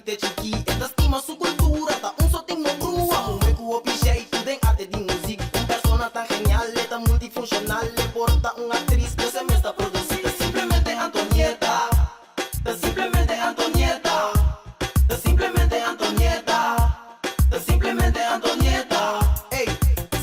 te chikí E ta stima su kultura, ta un so tin no brua Muhé ku hopi jeitu den arte di muzik Un persona tan genial, e ta multifunshonal E por ta un aktris, pero e mes ta produsí Ta simplemente Antonieta Ta simplemente Antonieta Ta simplemente Antonieta Ta simplemente Antonieta Ey,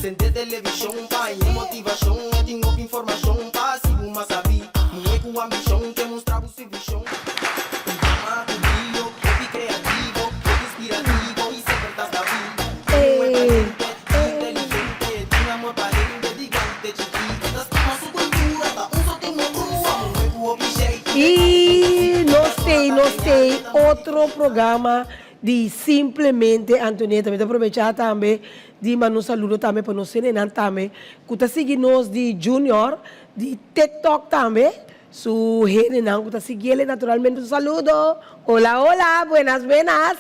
sende televishon pa haña motivashon E tin hopi informashon pa hasi bo mas sabí Muhé ku ambishon ke mustra bo su vishon Un dama ku brio, hopi kreativo, hopi inspirativo i semper ta stabil Un muhé balente i inteligente, tin amor pa hende di grandi te chikí E ta stima su kultura, ta un so tin no brua Muhé ku hopi jeitu den arte di muzik I nos tei, nos tei otro programa di Simplemente Antonieta. Mi ta aprovecha tambe di manda un saludo tambe pa nos hendenan tambe cu ta sigui nos di Junior, di TikTok tambe, su hendenan cu ta siguiele naturalmente un saludo. Hola hola, buenas buenas.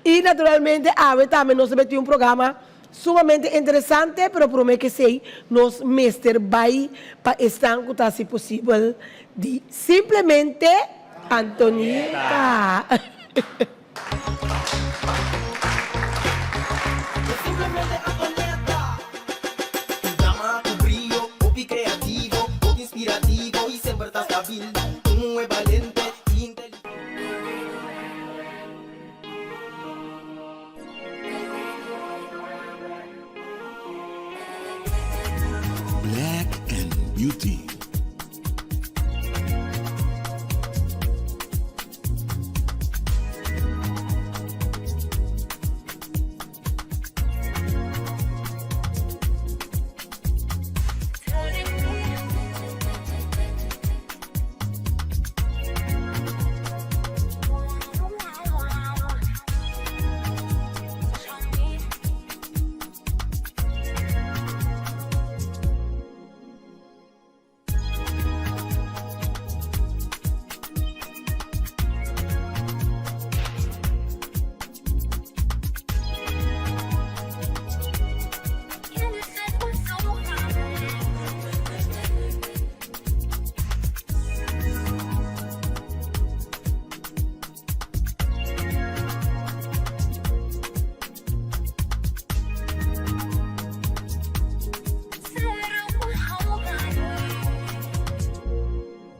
Y naturalmente awe tambe nos ta bay tin un programa sumamente interesante, pero prome ke esey nos mester bay pa esnan cu ta haci posibel di Simplemente Antonieta. Simplemente Antonieta. Un dama cu brio, hopi creativo, hopi inspirativo y semper ta stabil. Un muhe balente y inteligente. Black and Beauty.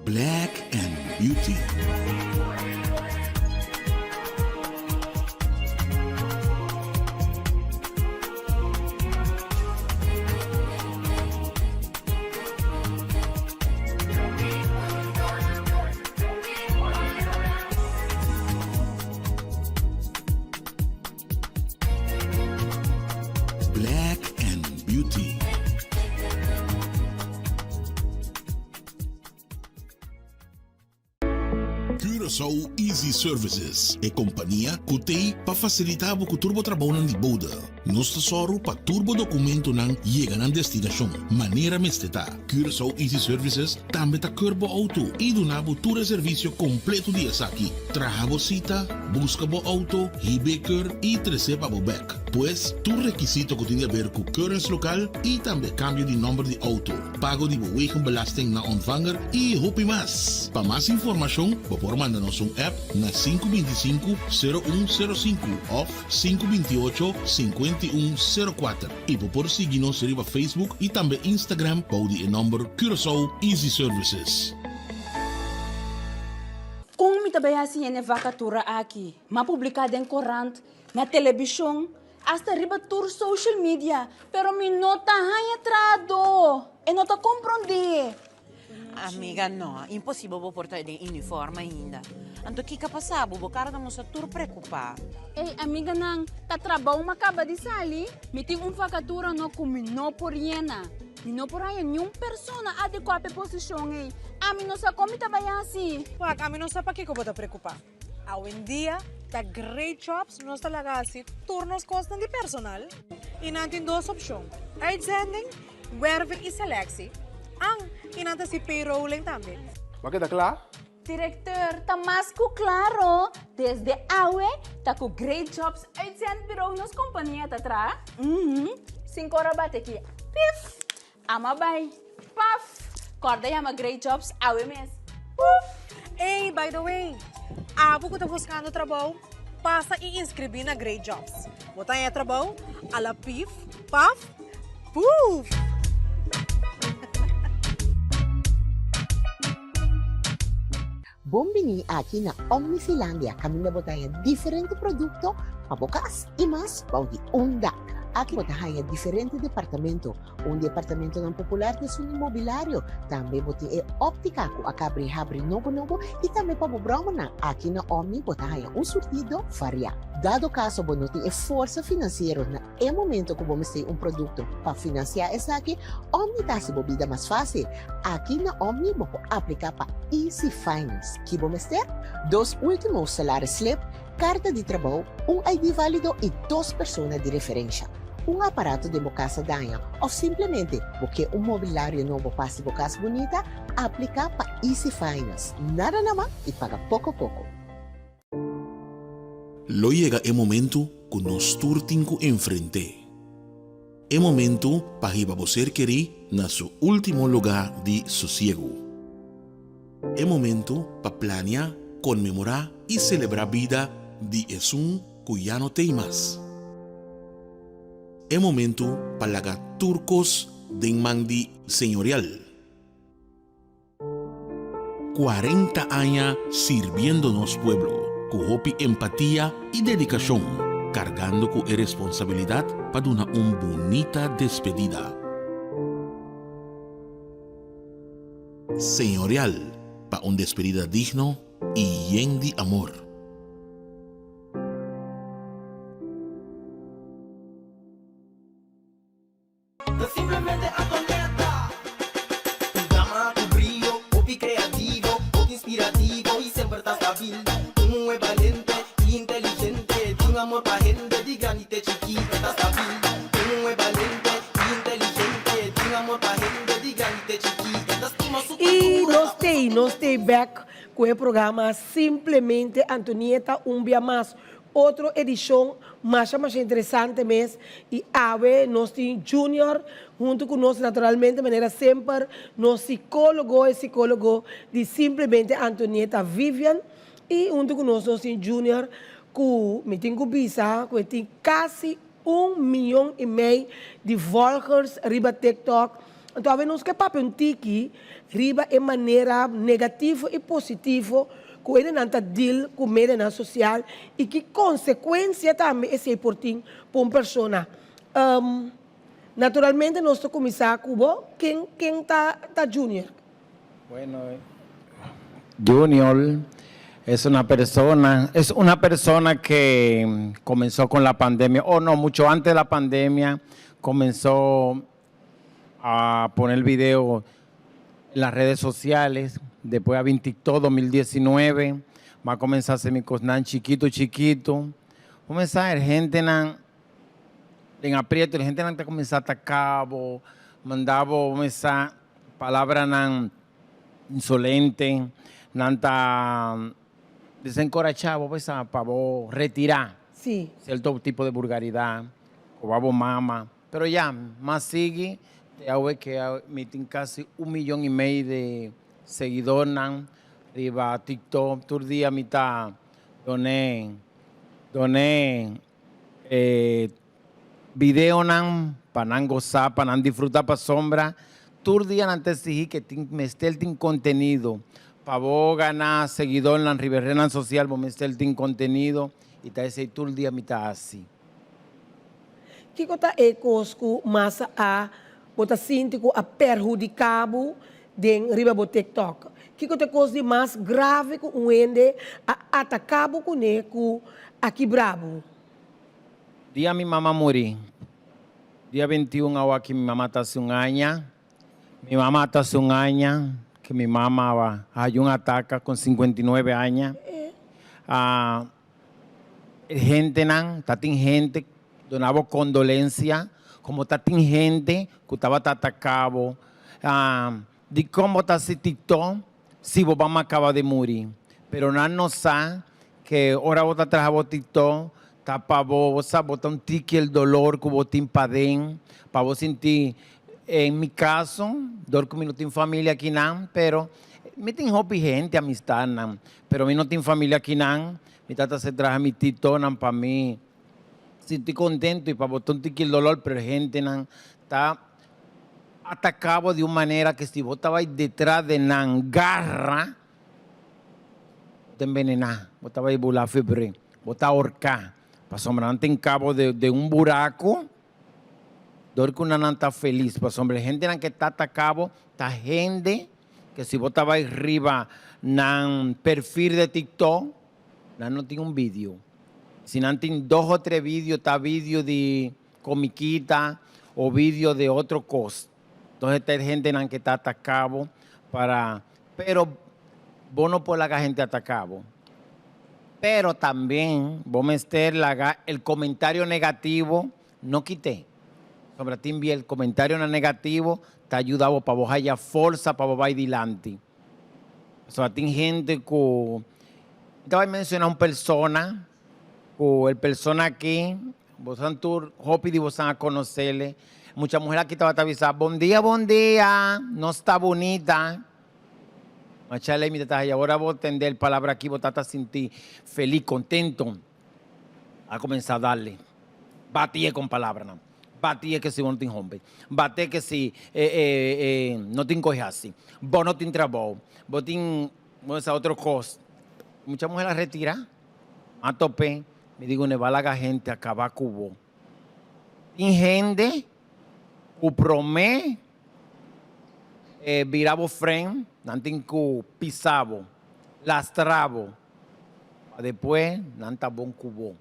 Black and Beauty. Black and Beauty. Curaçao Easy Services, e kompania ku t'ei pa fasilitá bo ku tur bo trabounan di bode. Nos ta sòru pa tur bo dokumentonan yega nan destinashon manera mester ta. Curaçao Easy Services tambe ta keur bo outo i duna bo tur e servisio kompleto di esaki, traha bo sita, buska bo outo, hib'é keur i tres'é pa bo bèk. Pues, tur rekisito ku tin di aber ku keuringslokaal i tambe kambio di nòmber di outo, pago di bo wegenbelasting na ontvanger i hopi mas. Pa mas informashon bo por manda nos un app na 525 0105 òf 528 5104. I bo por sigui nos riba Facebook i tambe Instagram bou di e nòmber Curaçao Easy Services. Kon mi ta bai hasi hende vakatura aki? M'a publiká den korant, na telebishon, asta riba tur social media, pero mi no ta haña trahadó. E no ta komprondé. Amiga, no, imposibel bo por ta den uniform ainda. Anto kiko a pasa bo? Bo kara ta mustra tur preocupa. Ey, amiganan, ta trabou m'a kaba di sali. Mi tin un vakatura no ku mi no por yena. Mi no por haña niun persona adekuá pa e posishon ey. Ami no sa kon mi ta bai hasi. Wak, ami no sa pakiko bo ta preocupa. Awendia ta Great Jobs nos ta laga hasi tur nos kosnan di personal i nan tin dos opshon, uitzending, werving i selectie, an i nan ta hasi payrolling tambe. Bo a keda kla? Directeur, ta mas ku klaro, desde awe ta ku Great Jobs Uitzendbureau nos kompania ta traha. Uhum, sin kor a bati aki, pif! Ama bai, paf! Kòrda yama Great Jobs awe mes. Puf! Ey, by the way, abo ku ta buskando trabou, pasa i inskribí na Great Jobs. Bo ta haña trabou a la pif, paf, puf! Bon bini aki na Omnifilandia kaminda bo ta haña diferente produkto pa bo kas i mas bou di un dak. Aki bo ta haña diferente departamento. Un di e apartamentonan popular ta esun di mobilario. Tambe bo tin e óptica ku a kabri habri nobo nobo i tambe pa bo bròmernan. Aki na Omni bo ta haña un surtido variá. Dado kaso bo no tin e forsa finansiero na e momento ku bo mester un produkto pa finansiá esaki, Omni ta hasi bo bida mas fásil. Aki na Omni bo por apliká pa Easy Finance. Ki bo mester? Dos último salaris slip, karta di trabou, un ID válido i dos persona di referensha. Un aparato den bo kas a daña òf simplemente bo ke un mobilario nobo pa hasi bo kas bunita? Apliká pa Easy Finance. Nada na man i paga poko poko. Lo yega e momentu ku nos tur tin ku enfrent'é. E momentu pa hiba bo ser kerí na su último lugá di sosiegu. E momentu pa plania, konmemorá i selebrá bida di esun ku ya no t'ei mas. E momentu pa laga tur kos den man di Señorial. 40 aña sirbiendo nos pueblo ku hopi empatia i dedikashon, kargando ku e responsabilidat pa duna un bunita despedida. Señorial pa un despedida digno i yen di amor. Ta simplemente Antonetta. Un dama ku brio, hopi kreativo, hopi inspirativo i semper ta stabil. Un muhé balente i inteligente, tin amor pa hende di grandi te chikí, e ta stabil. Un muhé balente i inteligente, tin amor pa hende di grandi te chikí, e ta stima su I kultura, nos ta usa tei, su nos tei bek ku e programa Simplemente Antonieta un bia mas. Otro edishon masha masha interesante mes y awe nos tin Junior hunto cu nos naturalmente manera semper nos psicologo e psicologo di Simplemente Antonieta Vivian y hunto cu nos nos tin Junior cu mi tin cu bisa cu e tin casi un miyon y mei di volgers riba TikTok anto awe nos ke papia un tiki riba e manera negativo y positivo ku hendenan ta deal ku medianan sosial i ki konsekuensia tambe esei por tin pa un persona. Naturalmente nos ta kuminsá ku bo, ken ken ta ta Junior? Bueno, Junior es una persona, es una persona que comenzó con la pandemia, o no, mucho antes de la pandemia, comenzó a poner video en las redes sociales, después a TikTok 2019, va a comenzar a hacer mi cosnan chiquito, chiquito. Comenzar gente nan en aprieto, la gente nan ta comenzar a atacar, mandaba comenzar palabra nan insolente, nan ta desencorachado, pues, pa bo retirar cierto tipo de vulgaridad, o babo mama. Pero ya, m'a sigui te awe ke mi tin kasi un miyon i mei di seguidornan riba TikTok. Tur dia mi ta done done e videonan pa nan gosa, pa nan disfruta pasobra tur dia nan ta exigi ke tin mester tin kontenido. Pa bo gana seguidornan riba e rednan sosial bo mester tin kontenido i ta esei tur dia mi ta hasi. Kiko ta e kos ku mas a bo ta sinti ku a perhudiká bo den riba bo TikTok? Kiko ta e kos di mas grave ku un hende a ataká bo kuné ku a kibrá bo? Dia mi mama muri, dia 21 awaki mi mama ta hasi un aña. Mi mama ta hasi un aña ku mi mama a haña un ataka kon 59 aña. E hentenan ta tin hente duna bo kondolensia komo ta tin hente ku tabata ataka bo. Dikon bo ta hasi tiktok si bo mama kaba di muri? Pero nan no sa ke ora bo ta traha bo tiktok ta pa bo, bo sa bo ta un tiki el dolor ku bo tin paden pa bo sinti, en mi kaso dor ku mi no tin familia akinan pero. Mi tin hopi hende amistadnan, pero mi no tin familia akinan. Mi tata se traha mi titonan pa mi sinti contento y pa bo ta un tiki dolor, pero hendenan ta ataca bo di un manera que si bo ta bay detras de nan garra, bo ta envenena, bo ta bay bula febre, bo ta horca, pasobra nan tin cabo de un buraco. Dor ku nan nan ta felis, pasobra e hendenan ke ta ataká bo ta hende ke si bo ta bai riba nan perfil de TikTok, nan no tin un video. Si nan tin dos o tres video, ta video di komikita o video de otro kos. Entonces ta e hendenan ke ta ataká bo para, pero bo no por laga hende ataká bo. Pero tamben bo mester laga el komentario negativo no kite. Pasobra tin bia el comentarionan negativo ta yuda bo pa bo haya forsa pa bo bai dilanti. Pasobra tin hende cu, mi ta bai menciona un persona, cu el persona aki, bosan tur, hopi di bosan a conocele, mucha muher aki tabata bisa, bon dia, bon dia, nos ta bunita. Macha ley mi ta ta haya, ora bo tende el palabra aki bo ta ta sinti feliz, contento. A kuminsá dale. Batié kon palabranan. Batié ke si bo no tin homber. Batié ke si no tin kohe hasi. Bo no tin trabou. Bo tin bo sa otro kos. Mucha muher a retirá. A top'é. Mi di ku ba laga hende a kaba ku bo. Tin hende ku promé bira bo fren, nan tin ku pisa bo, lastra bo. Pa depues nan ta bon ku bo.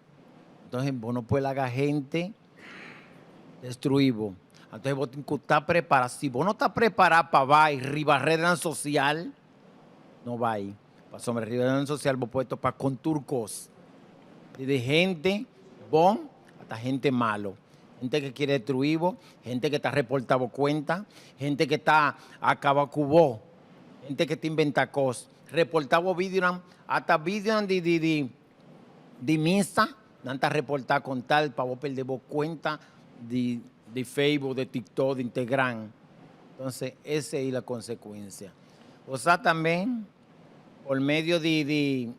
Entonces bo no puede laga hende destrui bo. Entonces bo tin ku ta prepara. Si bo no ta prepara pa bai riba rednan social, no bai. Pasobra riba rednan social bo puede topa kon tur kos. Desde hende bon hasta hende malo. Hende ke kier destrui bo, hende ke ta reporta bo kuenta, hende ke ta akaba ku bo, hende ke ta inventa kos. Reporta bo videonan, hasta videonan di di di di misa, nan ta reporta con tal pa bo perde bo cuenta di di Facebook, di TikTok, di Integram. Entonces, ese es la consecuencia. Bo sa tambe, por medio di di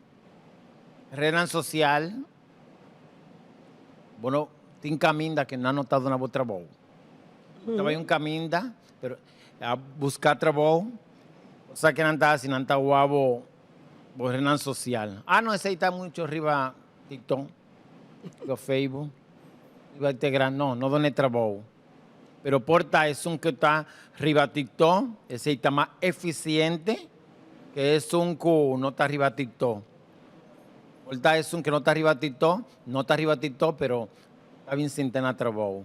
rednan social, bo no tin caminda ke nan no ta duna bo trabou. Bo ta bai un caminda, pero a busca trabou, Bo sa ke nan ta hasi? Nan ta wak bo bo renan sosial. Ah no, esei ta mucho riba TikTok, riba Facebook, riba Instagram. No, no done trabou. Pero por ta esun ke ta riba TikTok, esei ta mas efisiente ke esun ku no ta riba TikTok. Por ta esun ke no ta riba TikTok, no ta riba TikTok pero ta bin sinta na trabou.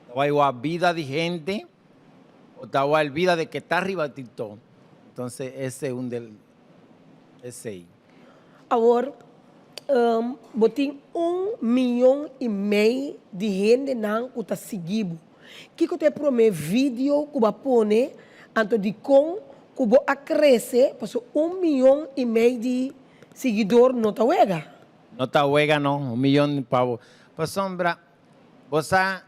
Ta bai wak bida di hende. O ta wak el bida de ke ta riba TikTok. Entonces ese un del esey. Awor bo tin un miyon i mei di hendenan ku ta sigui bo. Kiko ta e promé video ku bo a pone, anto dikon ku bo a krese pasobra un miyon i mei di siguidor no ta wega? No ta wega no, un miyon pa bo. Pasobra bo sa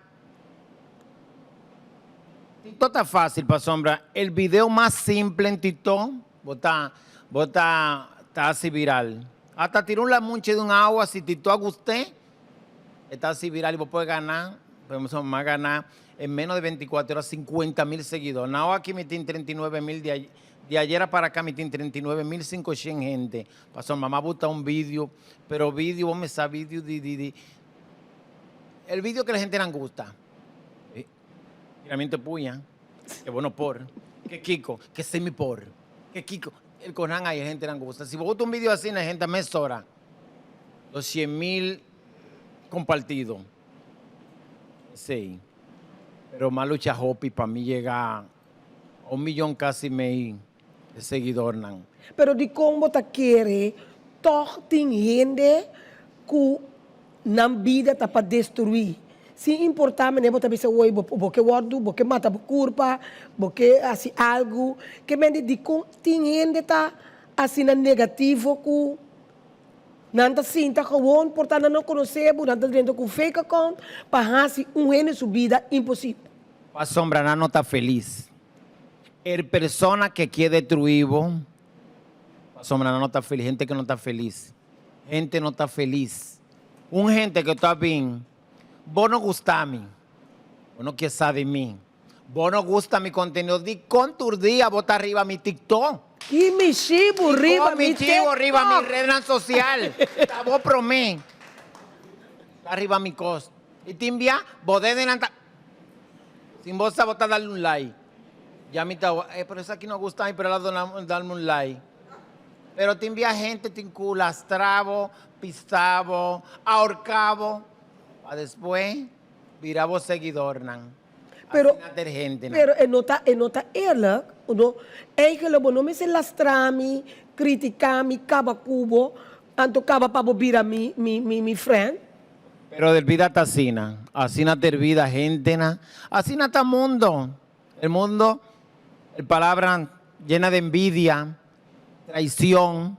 TikTok ta fácil pasobra el video mas simple en TikTok bo ta bo ta ta hasi viral. Hasta tira un lamunche di un awa si TikTok a gust'é e ta hasi viral y bo por gana, por ejemplo mi a gana en menos de 24 horas 50 mil seguidor. Now aki mi tin 39 mil di di ayera para acá mi tin 39 mil 500 hende pasobra mi a buta un video pero video bo mester sa video di di di El video que la gente nan gusta. Tiramiento de puña, que bo no por, que kiko, que si mi por, que kiko. El konan ahí, gente nan gusta. Si bo gusta un video asina, la gente mesora. Los 100 mil compartido. Sí. Pero m'a lucha hopi pa mi llega a un millón casi mei de seguidornan. Pero dikon bo ta kere tòg tin hende ku nan bida ta pa destruí? Sin importá manera bo ta bisa oye bo bo ke wòrdu, bo ke mata bo kurpa, bo ke hasi algu. Ke mende dikon tin hende ta asina negativo ku nan ta sinta gewon por ta nan no konosé bo, nan ta drenta ku fake account pa hasi un hende su bida imposibel. Pasobra nan no ta felis. El persona que quiere destruir bo, pasobra nan no ta feliz, hende que no ta feliz. Hende no ta feliz. Un hende que ta bin, bo no gusta mi, bo no kier sa di mi, bo no gusta mi contenido, dicon tur dia bo ta riba mi TikTok? Ki mishi bo riba Dicon mi michi bo riba mi TikTok? rednan social? Ta bo prome. Ta riba mi cos. Y tin bia, bo dedenan ta. Sin bo sa bo ta dal un like. Ya mi ta eh pero esaki no gusta mi pero el a duna dalme un like. Pero tin bia hente tin cu lastra bo, pisa bo, ahorca bo pa despues bira bo seguidornan. Pero Asina ter hentenan. pero e no ta e no ta eerlijk no eigenlijk bo no mester lastra mi, critica mi, caba cu bo anto caba pa bo bira mi mi mi friend. Pero del bida ta asina. Asina ta el bida hentenan. Asina ta mundo. El mundo, el palabra llena de envidia, traicion.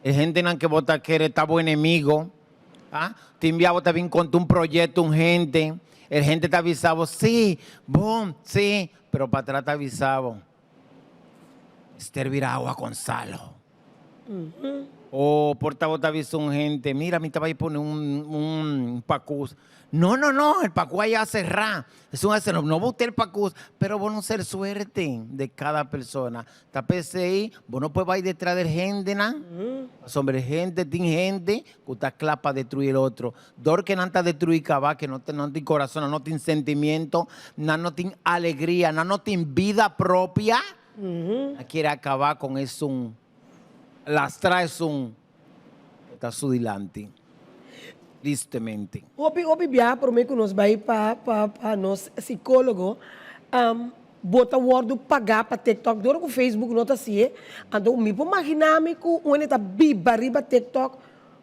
E hentenan ke bo ta kere ta bo enemigo. Ah, tin bia bo ta bin konta un proyecto un hente, el hente ta bisa bo, si, bon, si, pero pa atras ta bisa bo, mester bira awa con salo. O por tabata bisa un hende, mira mi ta bai pone un un pakus. No, no, no, el pakus aya cerrá. Esun a cerrá. No bo el pakus, pero bo no ser suerte de cada persona. Ta p'esei bo no por bai detrás del hendenan, pasobra el hende tin hende ku ta kla pa destruí el otro. Dor ke nan ta destruí kaba ke no no tin corazon, nan no tin sentimiento, nan no tin alegria, nan no tin bida propia. A kier acaba con esun lastra esun cu ta su dilanti. Tristemente. Hopi hopi bia prome cu nos bay pa pa pa nos psicologo bo ta wordo paga pa tiktok dor cu facebook no ta haci'e anto mi por magina mi cu un hende ta biba riba tiktok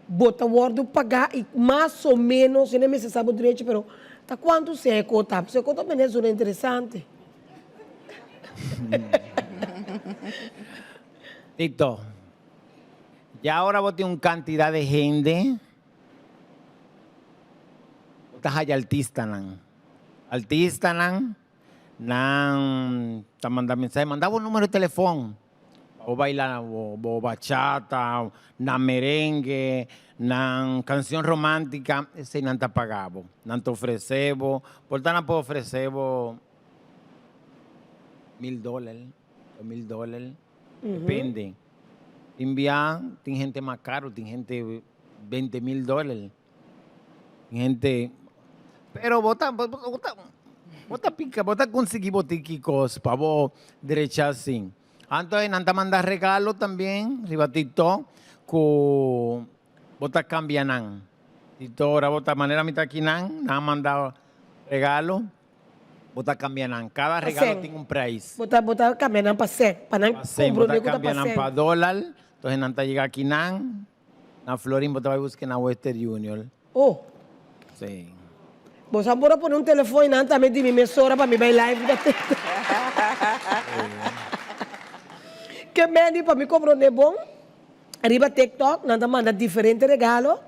bo ta wordo paga y mas o menos hende mester sa bo derecho pero ta cuanto seco ta seco ta bene zona interesante. Tito, ya ora bo tin un cantidad de hende, bo ta haya artistanan. Artistanan, nan ta manda mensahe, manda bo numero di telefon. Bo baila bo bachata, nan merengue, nan cancion romantica, esey nan ta paga bo. Nan ta ofrece bo, por ta nan por ofrece bo mil doler, 2000 doler, depende. Tin bia tin hende mas caro, tin hende 20 mil doler. Tin hende, pero bo ta, bo ta, bo ta pica, bo ta consigui bo tiki cos pa bo drecha asin. Anto nan ta manda regalo tambien riba TikTok cu bo ta cambia nan. TikTok ora bo ta manera mi ta aki nan, nan a manda regalo, bo ta cambia nan. Cada regalo Pasen. tin un prijs. Bo ta cambia nan pa cen, pa nan Pa cen, bo comprende ta cu ta pa cambia nan cen. pa dollar, entonces nan ta yega aki nan, na florin bo ta bay busca na Western Union. Oh. Sí. Bo sa por a pone un telefon y nan tambe di mi mesora pa mi bay live riba TikTok. Ke Mandy pa mi comprende bon, riba TikTok nan ta manda diferente regalo,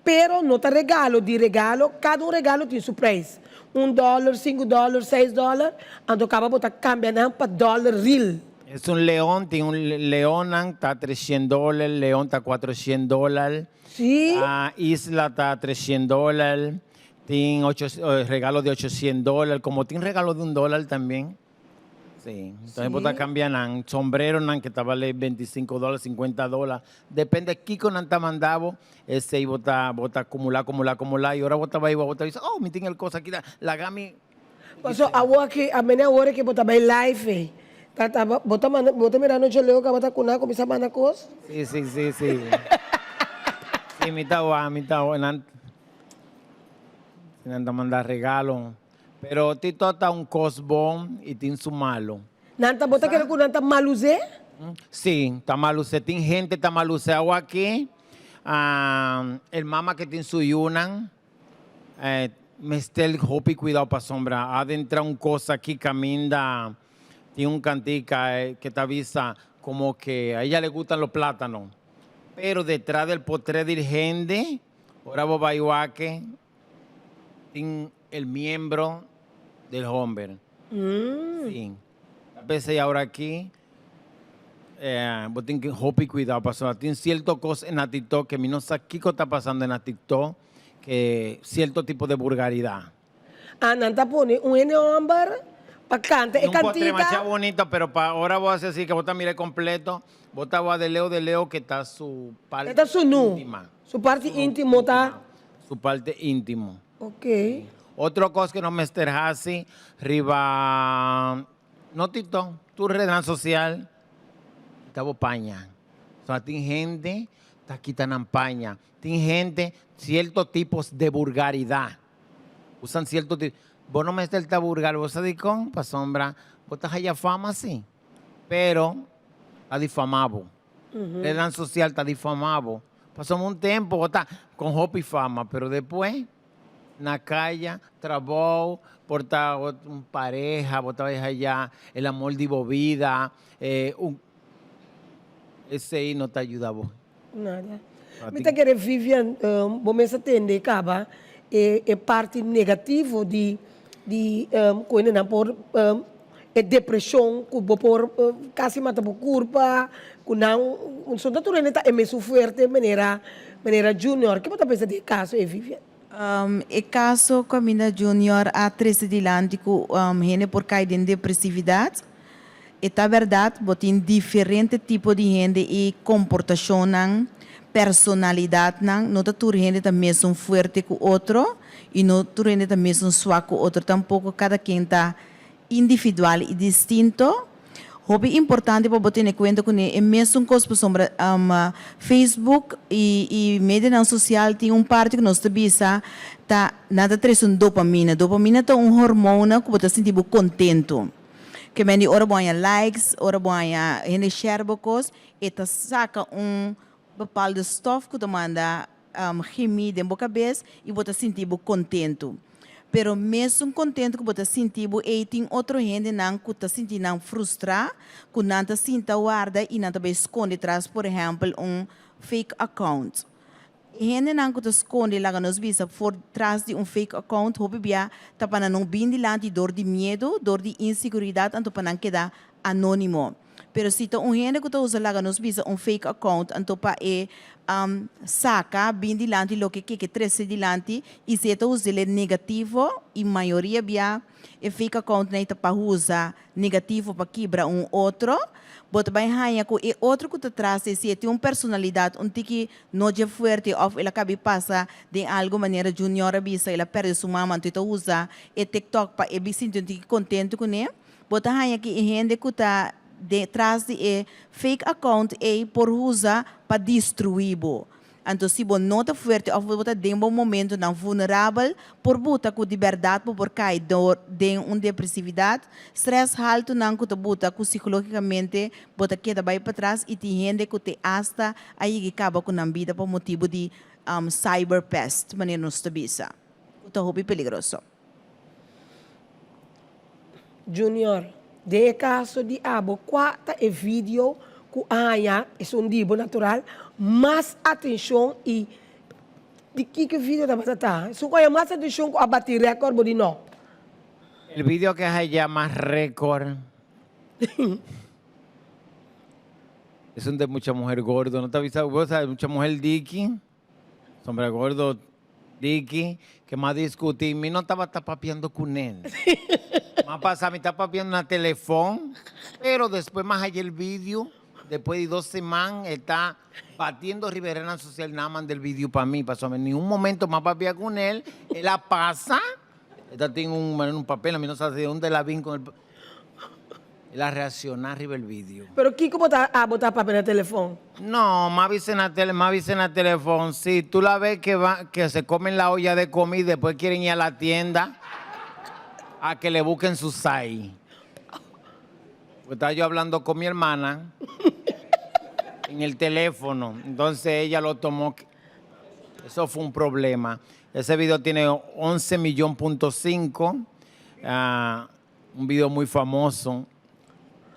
pero no ta regalo di regalo, cada un regalo tin su prijs. Un dollar, 5 dollar, 6 dollar, anto caba bo ta cambia nan pa dollar real. Es un león, tin un leonnan ta 300 dólares, león ta 400 dólares. Ah, isla ta 300 dólares, tin ocho, regalo de 800 dólares, como tin regalo de 1 dólar también. Sí, entonces bo ta cambia nan, sombrero nan que ta vale 25 dólares, 50 dólares, depende kiko nan ta manda bo, esey bo ta, bo ta acumula, acumula, acumula, y ora bo ta bay, bo ta bisa, oh, mi tin el cosa aki, laga mi. Paso awo aki, a mene awor que bo ta bay live eh. Ta, ta, bo ta manda, bo ta mira noche leo que bo ta kuna kumisa manda kos. Sí. Sí, mi ta wa, mi ta wa, nan, nan ta manda regalo. Pero Tito ta un cos bon y tin su malo. Nan ta bo ta kere ku nan ta maluze? Sí, ta maluze. Tin hende ta maluze awo aki. Ah, el mama que tin su yunan, mester hopi cuidado pasobra. A entra un cosa aki caminda, tin un cantica que ta avisa como que a ella le gustan los plátanos. Pero detrás del potré di hende, ora bo bay wak, tin el miembro del hombre. Sí. P'esei awor aki bo tin ku hopi kuidou pasobra tin sierto kos na TikTok ke mi no sa kiko ta pasando na TikTok ke sierto tipo de burgaridat. Ah, nan ta pone un hende homber pa canta e Un potre cantica. masha bonito, pero pa ora bo haci así, que bo ta mira completo, bo ta wak de leo de leo que ta su parte E ta su nu. íntima. Su parte íntimo ta. Su parte íntimo. Ok. Otro cos que no mester haci riba, no TikTok, tur rednan social, ta bo paña. So tin hende ta kita nan paña. Tin hende cierto tipos de burgaridad. Usan cierto tipo. Bo no mester ta burgar, bo sa dikon? Pasobra bo ta haya fama si, pero ta difama bo. Rednan social ta difama bo. Pasobra un tempo bo ta con hopi fama, pero despues na caya, trabou, por ta un pareha, bo ta bay haya el amor di bo vida, un, esey no ta yuda bo. Nada. Mi ta kere Vivian, bo mes a tende kaba e e parti negativo di di ku hendenan por e depreshon ku bo por kasi mata bo kurpa ku nan so ta tur hende ta e mesun fuerte manera manera Junior. Ke bo ta pensa di e kaso ei Vivian? E kaso kaminda Junior a trese dilanti ku hende por kai den depresividat. E ta bèrdat, bo tin diferente tipo di hende i komportashonnan, personalidatnan. No ta tur hende ta mesun fuerte ku otro i no tur hende ta mesun swak ku otro tampoko. Kada ken ta individual i distinto. Hopi importante pa bo tene kuenta kuné e mesun kos pasobra Facebook i i medianan sosial tin un parti ku nos ta bisa ta nan ta trese un dopamina. Dopamina ta un hormona ku bo ta sinti bo kontentu. Ke men di ora bo haña likes, ora bo haña hende share bo kos, e ta saka un bepaalde stof ku ta manda chemie den bo kabes i bo ta sinti bo kontentu. Pero mesun kontentu ku bo ta sinti bo ei tin otro hendenan ku ta sinti nan frustrá, ku nan ta sinta warda i nan ta bai skonde tras por ehèmpel un fake account. E hendenan ku ta skonde laga nos bisa for tras di un fake account hopi bia ta pa nan no bin dilanti dor di miedu, dor di inseguridat anto pa nan keda anónimo. Pero si ta un hende ku ta usa laga nos bisa un fake account anto pa e saka bin dilanti loke ke ke trese dilanti i si e ta us'el e negativo i mayoria bia e fake account nan ta pa usa negativo pa kibra un otro bo ta bai haña ku e otro ku ta tras e si e tin un personalidat un tiki no dje fuerte òf el a kabi pasa den algu manera Junior a bisa el a pèrdè su mama anto e ta usa e tiktok pa e sinti un tiki kontentu kuné. Bo ta haña ki e hende ku ta detras di e fake account ei por usa pa destruí bo. Anto si bo no ta fuerte òf bo ta den bo momentonan vulnerabel, por buta ku di bèrdat bo por kai dor den un depresividat, strès haltunan ku ta buta ku sikológikamente bo ta keda bai patras i tin hende ku te asta a yega kaba ku nan bida pa motibu di cyberpest, manera nos ta bisa, ku ta hopi peligroso. Junior, den e kaso di abo kua ta e video ku a haña, esun di bo natural, mas atenshon i di kiko e video tabata ta? Esun ku a haña mas atenshon ku a bati rèkòrt bo di no? El video ke haña mas rèkòrt esun de mucha muher gordo, no ta bisa bo sa mucha muher diki? Sombra gordo diki ke m'a diskuti mi no tabata papiando ku nen. M'a pasa mi ta papiando na telefon pero despues m'a haya el video despues di dos siman e ta batiendo riba e renan sosial nan a manda el video pa mi pasobra mi ningun momento m'a papia ku nel el a pasa e ta tin un manera un papel mi no sa di unda el a bin con el El a reacciona riba el video. Pero kico bo ta abo ta papia na telefon? No, m'a bisa na tele, m'a bisa na telefon, si tu la ves que va, que se comen la olla de comida y después quieren ir a la tienda a que le busquen su size. Porque estaba yo hablando con mi hermana en el teléfono, entonces ella lo tomó, eso fue un problema. Ese video tiene 11 millón punto cinco, ah, Un video muy famoso.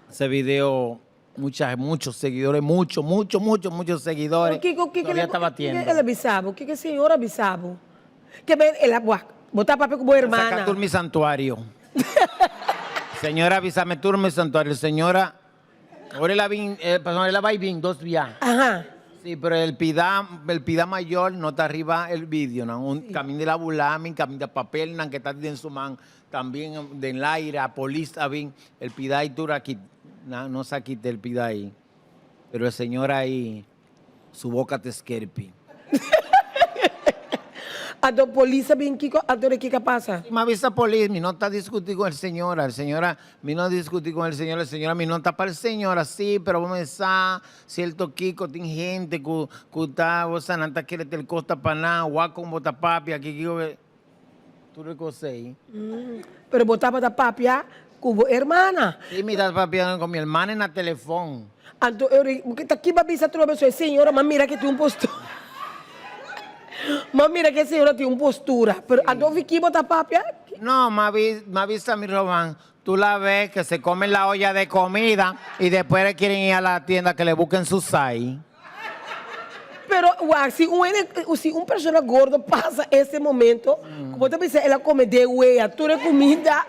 Ese video, mucha, muchos seguidores, muchos, muchos, muchos, muchos seguidores. Pero kiko, kiko Todavía ta batiendo. Kiko el a bisa bo? Kiko e señor a bisa bo? Ke ben el a, wak, bo ta papia ku bo hermana. Saca tur mi santuario. Señora avisame tur mi santuario. Señora, ora el a bin, eh, pasobra el a bai bin dos bia. Aha. Sí, pero el pida, el pida mayor no ta riba el video nan. Un caminda el a bula mi, caminda papelnan que ta den su man, tambien den laira, polis a bin, el pida ahí tur aki, nan no sa kita el pida ahí. Pero el señor ahí, su boca ta skerpi. Anto polis a bin kiko? Anto de kiko a pasa? Mi a bisa polis, mi no ta discuti con el señora, el señora, mi no discuti con el señor, el señora, mi no ta pa el señora, sí, pero bo me sa cierto kiko, tin gente cu, cu ta, bo sa, nan ta kere tel cos ta pa nan, wak con bo ta papia, kiko, tur e cos ey. Pero bo tabata papia cu bo hermana. Sí, mi tabata papia con mi hermana na telefon. Anto eu ri, ta ki bo a bisa atrobe so e señora, m'a mira ke tin un postura. M'a mira ke e señora tin un postura. Pero anto ofi ki bo ta papia? No, m'a m'a bisa mi Roman, tu la ves que se comen la olla de comida y despues quieren ir a la tienda que le busquen su sai. Pero wak, si un hende, si un persona gordo pasa ese momento, ku bo ta bisa el a come den wea tur e kuminda,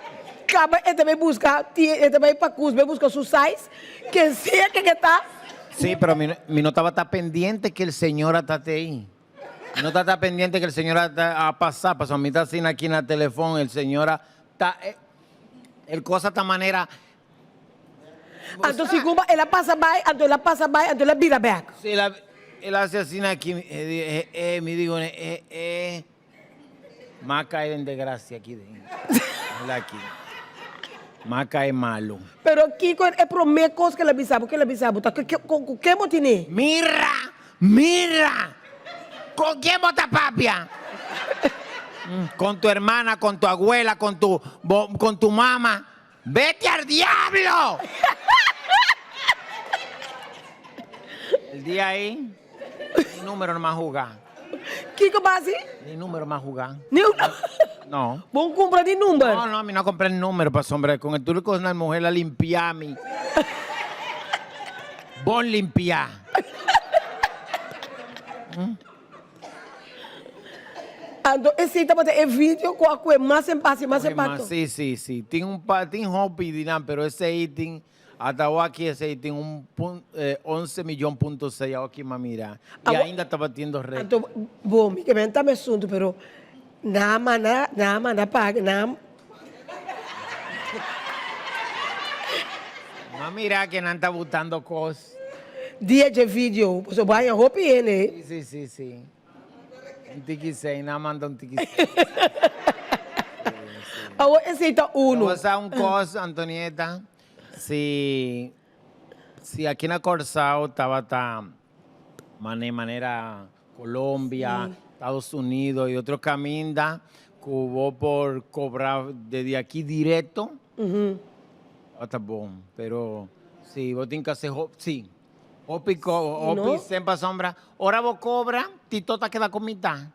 kaba e ta bai buska, e ta bai pakus bai buska su size, ken sea ke ke ta. Sí, pero mi, mi no tabata pendiente ke el señor a ta tei. Mi no tabata pendiente ke el señor a ta a pasa, pasobra mi ta asina aki na telefon, el señor a ta, el cosa ta manera Anto segun el a pasa bai, anto el a pasa bai, anto el a bira bek. Sí, el a, el a haci asina aki, e di, e, e, mi di con e, e, m'a cay den desgracia aki den, el aki, m'a cay malo. Pero kico e prome cos cu el a bisa bo, cu el a bisa bo ta, cu, cu, cu ke bo tine? Mira! Mira! Con ken bo ta papia? Con tu hermana, con tu abuela, con tu, bo, con tu mama. Bete al diablo! El dia ei, ni numero no mas juga. Kiko bo hasi? Ni numero mas juga. Ni un No. Bo un kumpra ni number? No, no, mi no a kumpra ni numero pasobra con e tur kosnan muher a limpia mi. Bon limpia. Anto esei tabata e video ku a kue mas en pas i mas impakto. Sí, sí, sí. Tin un pa, tin hopi di nan, pero esei tin, ata awaki esei tin un pun, once miyon punto seis awaki m'a mira. I ainda ta batiendo rékòrt. Anto, bo, mi ke benta mi asuntu, pero nan a manda, nan a manda paga, nan a. M'a mira ke nan ta butando kos. Dia dje video, pasobra bo haña hopi hende. Sí, sí, sí, sí. Un tiki sei, nan manda un tiki sei. Awor esei ta unu. Bo sa un kos, Antonieta, si si aki na Kòrsou tabata mane manera Colombia, Estados Unidos i otro kaminda ku bo por kobra desde aki direkto, tabata bon. Pero si bo tin ku hasi hopi, si. Hopi ko, hopi sen pasobra ora bo kobra, Tito ta keda ku mitá.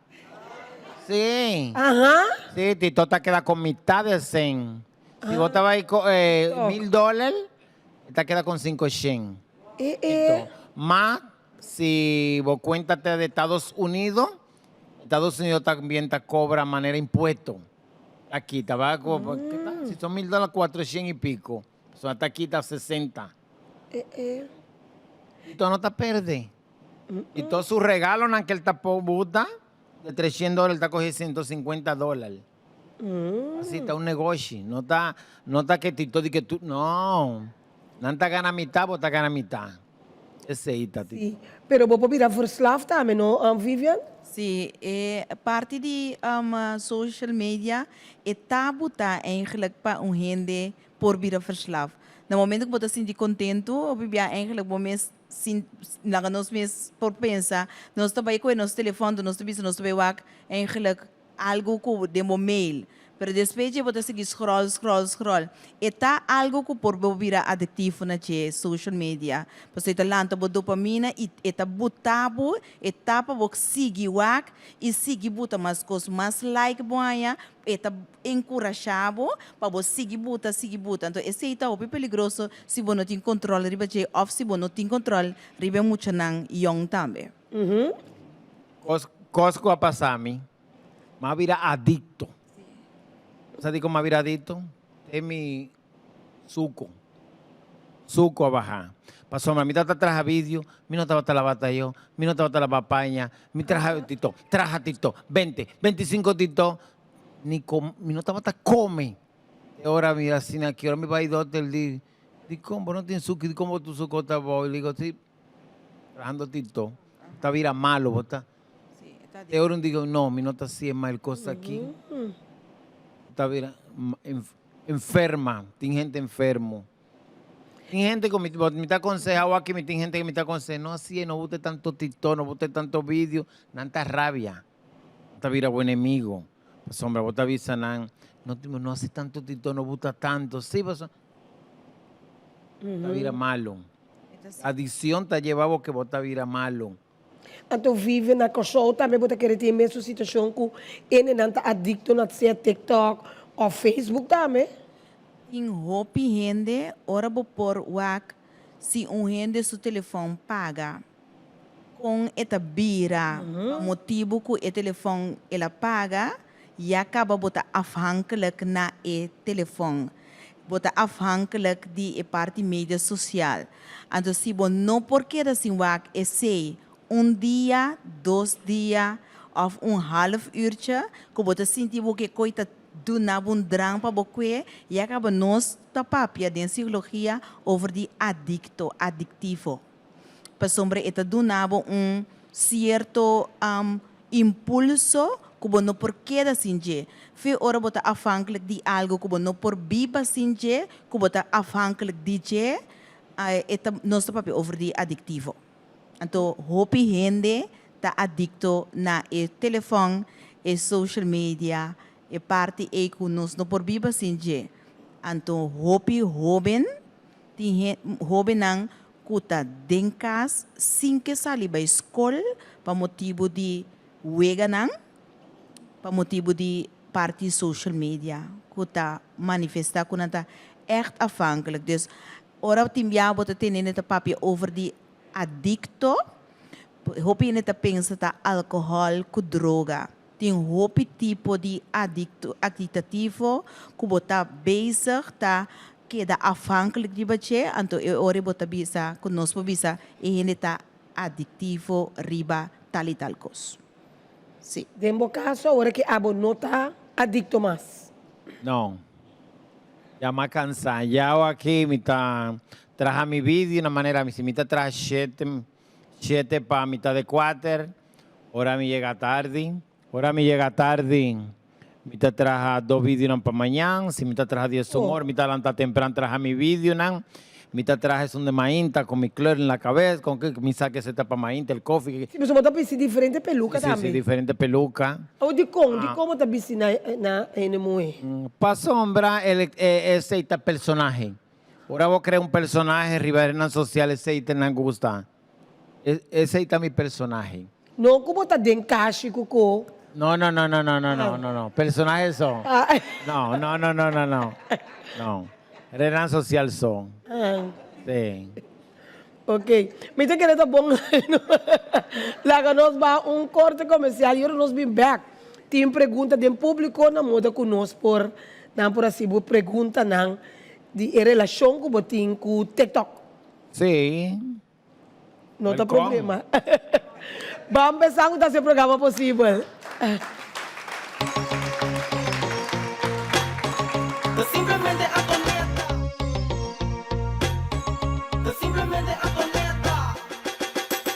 Sí. Aha. Sí, Tito ta keda ku mitá de sen. Si bo ta bai ko mil dòler, e ta keda kon sinku shen. E e. Ma si bo kuenta ta de Estados Unidos, Estados Unidos tambien ta kobra manera impuesto. Ta kita, ba ko, si son mil dòler, kuatro shen i piko. Pasobra ta kita sesenta. E e. Tito no ta perde. Y todos sus regalonan que el ta buta, de 300 dólares, el ta coge 150 dólares. Así ta un negoshi. No ta, no ta que Tito di que tu, no. Nan ta gana mitad, bo ta gana mitad. Esey ta Tito. Sí, pero bo por bira verslaafd tambe, no, Vivian? Sí, e parti di social media e ta buta eigenlijk pa un hende por bira verslaaf. Na momento ku bo ta sinti kontentu, hopi bia eigenlijk bo mes sin laga nos mes por pensa, nos ta bai kohe nos telefòn, nos ta bisa nos ta bai wak eigenlijk algu ku den bo mail. Pero despues dje bo ta sigui scroll, scroll, scroll. E ta algu ku por bo bira adiktivo na dje, social media. Pasobra e ta lanta bo dopamina i e ta buta bo, e ta pa bo sigui wak i sigui buta mas kos, mas like bo haña, e ta enkurashá bo pa bo sigui buta, sigui buta. Anto esei ta hopi peligroso si bo no tin kontrol riba dje òf si bo no tin kontrol riba e muchanan yòn tambe. Kos kos ku a pasa mi, mi a bira adikto. Sa dikon mi a bira adikto? Te mi. Suku. Suku a baha. Pasobra mi tabata traha video, mi no tabata laba tayo, mi no tabata laba paña, mi traha tito, traha tito, bente, bentisinko tito, ni com, mi no tabata come. E ora mi asina aki, ora mi bai dotel di, dikon bo no tin suku, dikon bo tur suku ta abou? I digo, si, trahando tito, ta bira malo, bo ta. E ora un digo, no, mi no ta hacié mal cos aki. Ta bira enferma, tin hende enfermo. Tin hende cu mi, mi ta aconseha awaki, mi tin hende cu mi ta aconseha, no hacié, no bute tanto TikTok, no bute tanto video, nan ta rabia. Nan ta bira bo enemigo. Pasobra bo ta bisa nan, no, no haci tanto TikTok, no buta tanto. Sí, pasobra ta bira malo. Adiccion ta lleva bo que bo ta bira malo. Anto vive na Kòrsou tambe bo ta kere tin e mesun situashon ku hendenan ta adikto na sea TikTok òf Facebook tambe? Tin hopi hende ora bo por wak si un hende su telefòn paga kon e ta bira pa motibu ku e telefòn el a paga ya kaba bo ta afhankelijk na e telefòn bo ta afhankelijk di e parti media sosial. Anto si bo no por keda sin wak esei un dia, dos dia of un half uurtje ku bo ta sinti bo ke koi ta duna bo un drang pa bo kue, ya kaba nos ta papia den psikologia over di adikto, adiktivo. Pasobra e ta duna bo un sierto impulso ku bo no por keda sin dje. Fe ora bo ta afhanklik di algu ku bo no por biba sin dje, ku bo ta afhanklik di dje, e ta nos ta papia over di adiktivo. Anto hopi hende ta adikto na e telefòn, e social media, e parti ei ku nos no por biba sin dje. Anto hopi hóben Tin hóbennan ku ta den kas sin ke sali bai skol pa motibu di weganan, pa motibu di parti social media ku ta manifestá ku nan ta ègt afhankelijk. Dus ora tin bia bo ta tende hende ta papia over di adikto, hopi hende ta pensa ta alkohòl ku droga. Tin hopi tipo di adikto aditativo ku bo ta bezig ta keda afhankelijk riba dje, anto e ora bo ta bisa ku nos por bisa e hende ta adiktivo riba tal i tal kos. Sí. Den bo kaso awor ki abo no ta adikto mas? No. Ya m'a kansa. Ya aki mi ta traha mi bida di una manera, si mi ta traha shete, shete pa mitad de kuater, Ora mi yega tardi. Ora mi yega tardi, mi ta traha dos videonan pa mañan. Si mi ta traha diesun or, mi ta lanta tempran traha mi videonan. Mi ta traha esun de mainta con mi kleur en la cabeza, con ke mi sa ke esei ta pa mainta, el kofi. Si, pasobra bo ta bisti diferente peluka Si, si, tambe. si, diferente peluka. Awor dikon? Dikon bo ta bisti na na hende muhé? Pasobra el esei ta personahe. Ora bo krea un personahe riba renan sosial esei ta nan gusta. Esei ta mi personahe. No ku bo ta den kashi ku ko. No no no no no no no no no personahe so. No no no no no no no renan sosial so. Si. Ok mi ta kere ta bon laga nos ba un korte komersial y ora nos bin bek tin pregunta den publiko na moda ku nos por nan por hasi bo preguntanan di e relashon ku bo tin ku tiktok. Sí. No ta problema. Ban pensá ku ta hasi e programa posibel. Ta simplemente Antonieta. Ta simplemente Antonieta.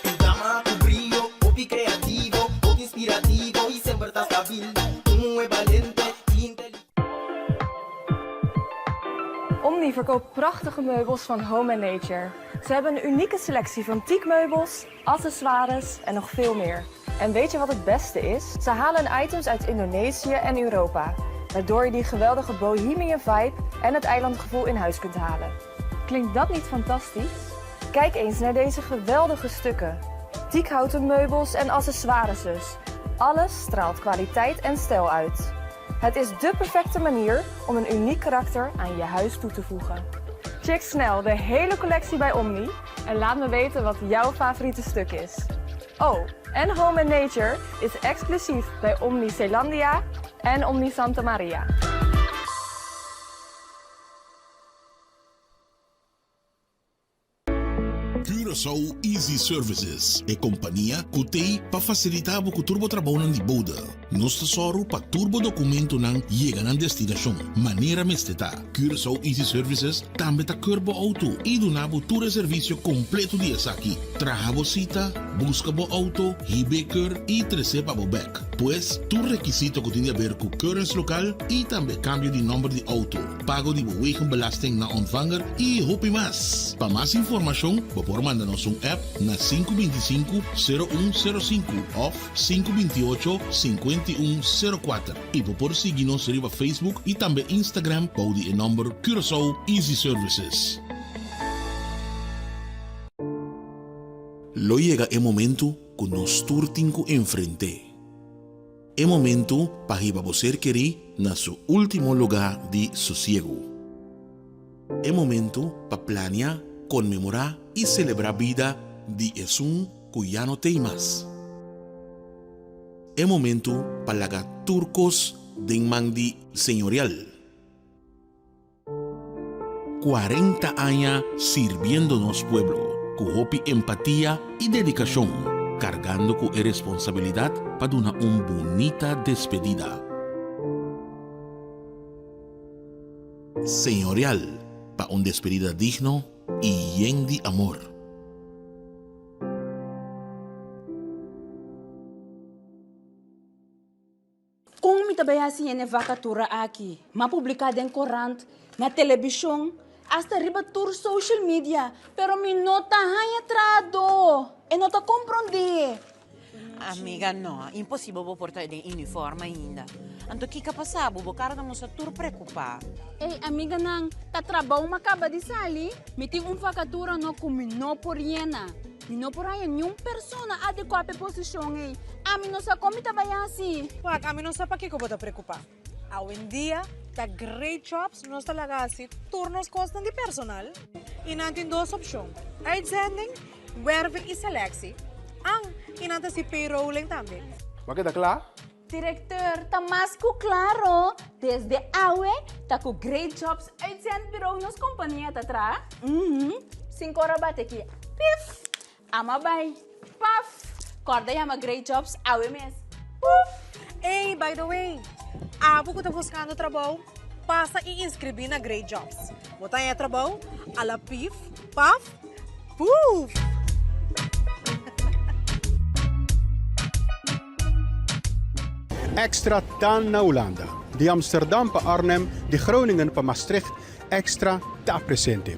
Un dama ku brio, hopi kreativo, hopi inspirativo i semper ta stabil. Un muhé balente i inteligente. Omni verkoopt prachtige meubels van Home and Nature. Ze hebben een unieke selectie van teakmeubels, accessoires en nog veel meer. En weet je wat het beste is? Ze halen hun items uit Indonesië en Europa. Waardoor je die geweldige bohemian vibe en het eilandgevoel in huis kunt halen. Klinkt dat niet fantastisch? Kijk eens naar deze geweldige stukken. Teakhouten meubels en accessoires dus. Alles straalt kwaliteit en stijl uit. Het is dé perfecte manier om een uniek karakter aan je huis toe te voegen. Check snel de hele collectie bij Omni en laat me weten wat jouw favoriete stuk is. Oh, en Home and Nature is exclusief bij Omni Zeelandia en Omni Santa Maria. Curaçao Easy Services, e kompania ku t'ei pa fasilitá bo ku tur bo trabounan di bode. Nos ta sòru pa tur bo dokumentonan yega nan destinashon manera mester ta. Curaçao Easy Services tambe ta keur bo outo i duna bo tur e servisio kompleto di esaki, traha bo sita, buska bo outo, hib'é keur i tres'é pa bo bèk. Pues, tur rekisito ku tin di aber ku keuringslokaal i tambe kambio di nòmber di outo, pago di bo wegenbelasting na ontvanger i hopi mas. Pa mas informashon bo por manda nos un app na 525 0105 òf 528 5104 i bo por sigui nos riba Facebook i tambe Instagram bou di e nòmber Curaçao Easy Services. Lo yega e momentu ku nos tur tin ku enfrent'é. E momentu pa hiba bo ser kerí na su último lugá di sosiegu. E momentu pa plania, konmemorá i selebrá bida di esun ku ya no t'ei mas. E momentu pa laga tur kos den man di Señorial. 40 aña sirbiendo nos pueblo ku hopi empatia i dedikashon, kargando ku e responsabilidat pa duna un bunita despedida. Señorial pa un despedida digno i yen di amor. Kon mi ta bai hasi hende vakatura aki? M'a publiká den korant, na telebishon, asta riba tur social media, pero mi no ta haña trahadó. E no ta komprondé. Amiga, no, imposibel bo por ta den uniform ainda. Anto kiko a pasa bo? Bo kara ta mustra tur preokupá. Ey, amiganan, ta trabou m'a kaba di sali. Mi tin un vakatura no ku mi no por yena. Mi no por haña niun persona adekuá pa e posishon ei. Ami no sa kon mi ta bai hasi. Wak, ami no sa pakiko bo ta preokupá. Awendia ta Great Jobs nos ta laga hasi tur nos kosnan di personal i nan tin dos opshon, uitzending, werving i selectie. An, i nan ta hasi payrolling tambe. Bo a keda kla? Directeur, ta mas cu claro, desde awe ta cu Great Jobs Uitzendbureau nos compania ta traha. Uhum, sin cora bate aki, pif, ama bay, paf, corda yama Great Jobs awe mes, puf. Ey, by the way, abo cu ta buscando trabou, pasa y inscribi na Great Jobs. Bo ta haña trabou a la pif, paf, puf! Extra ta na Hulanda. Di Amsterdam pa Arnhem, di Groningen pa Maastricht, Extra ta presente.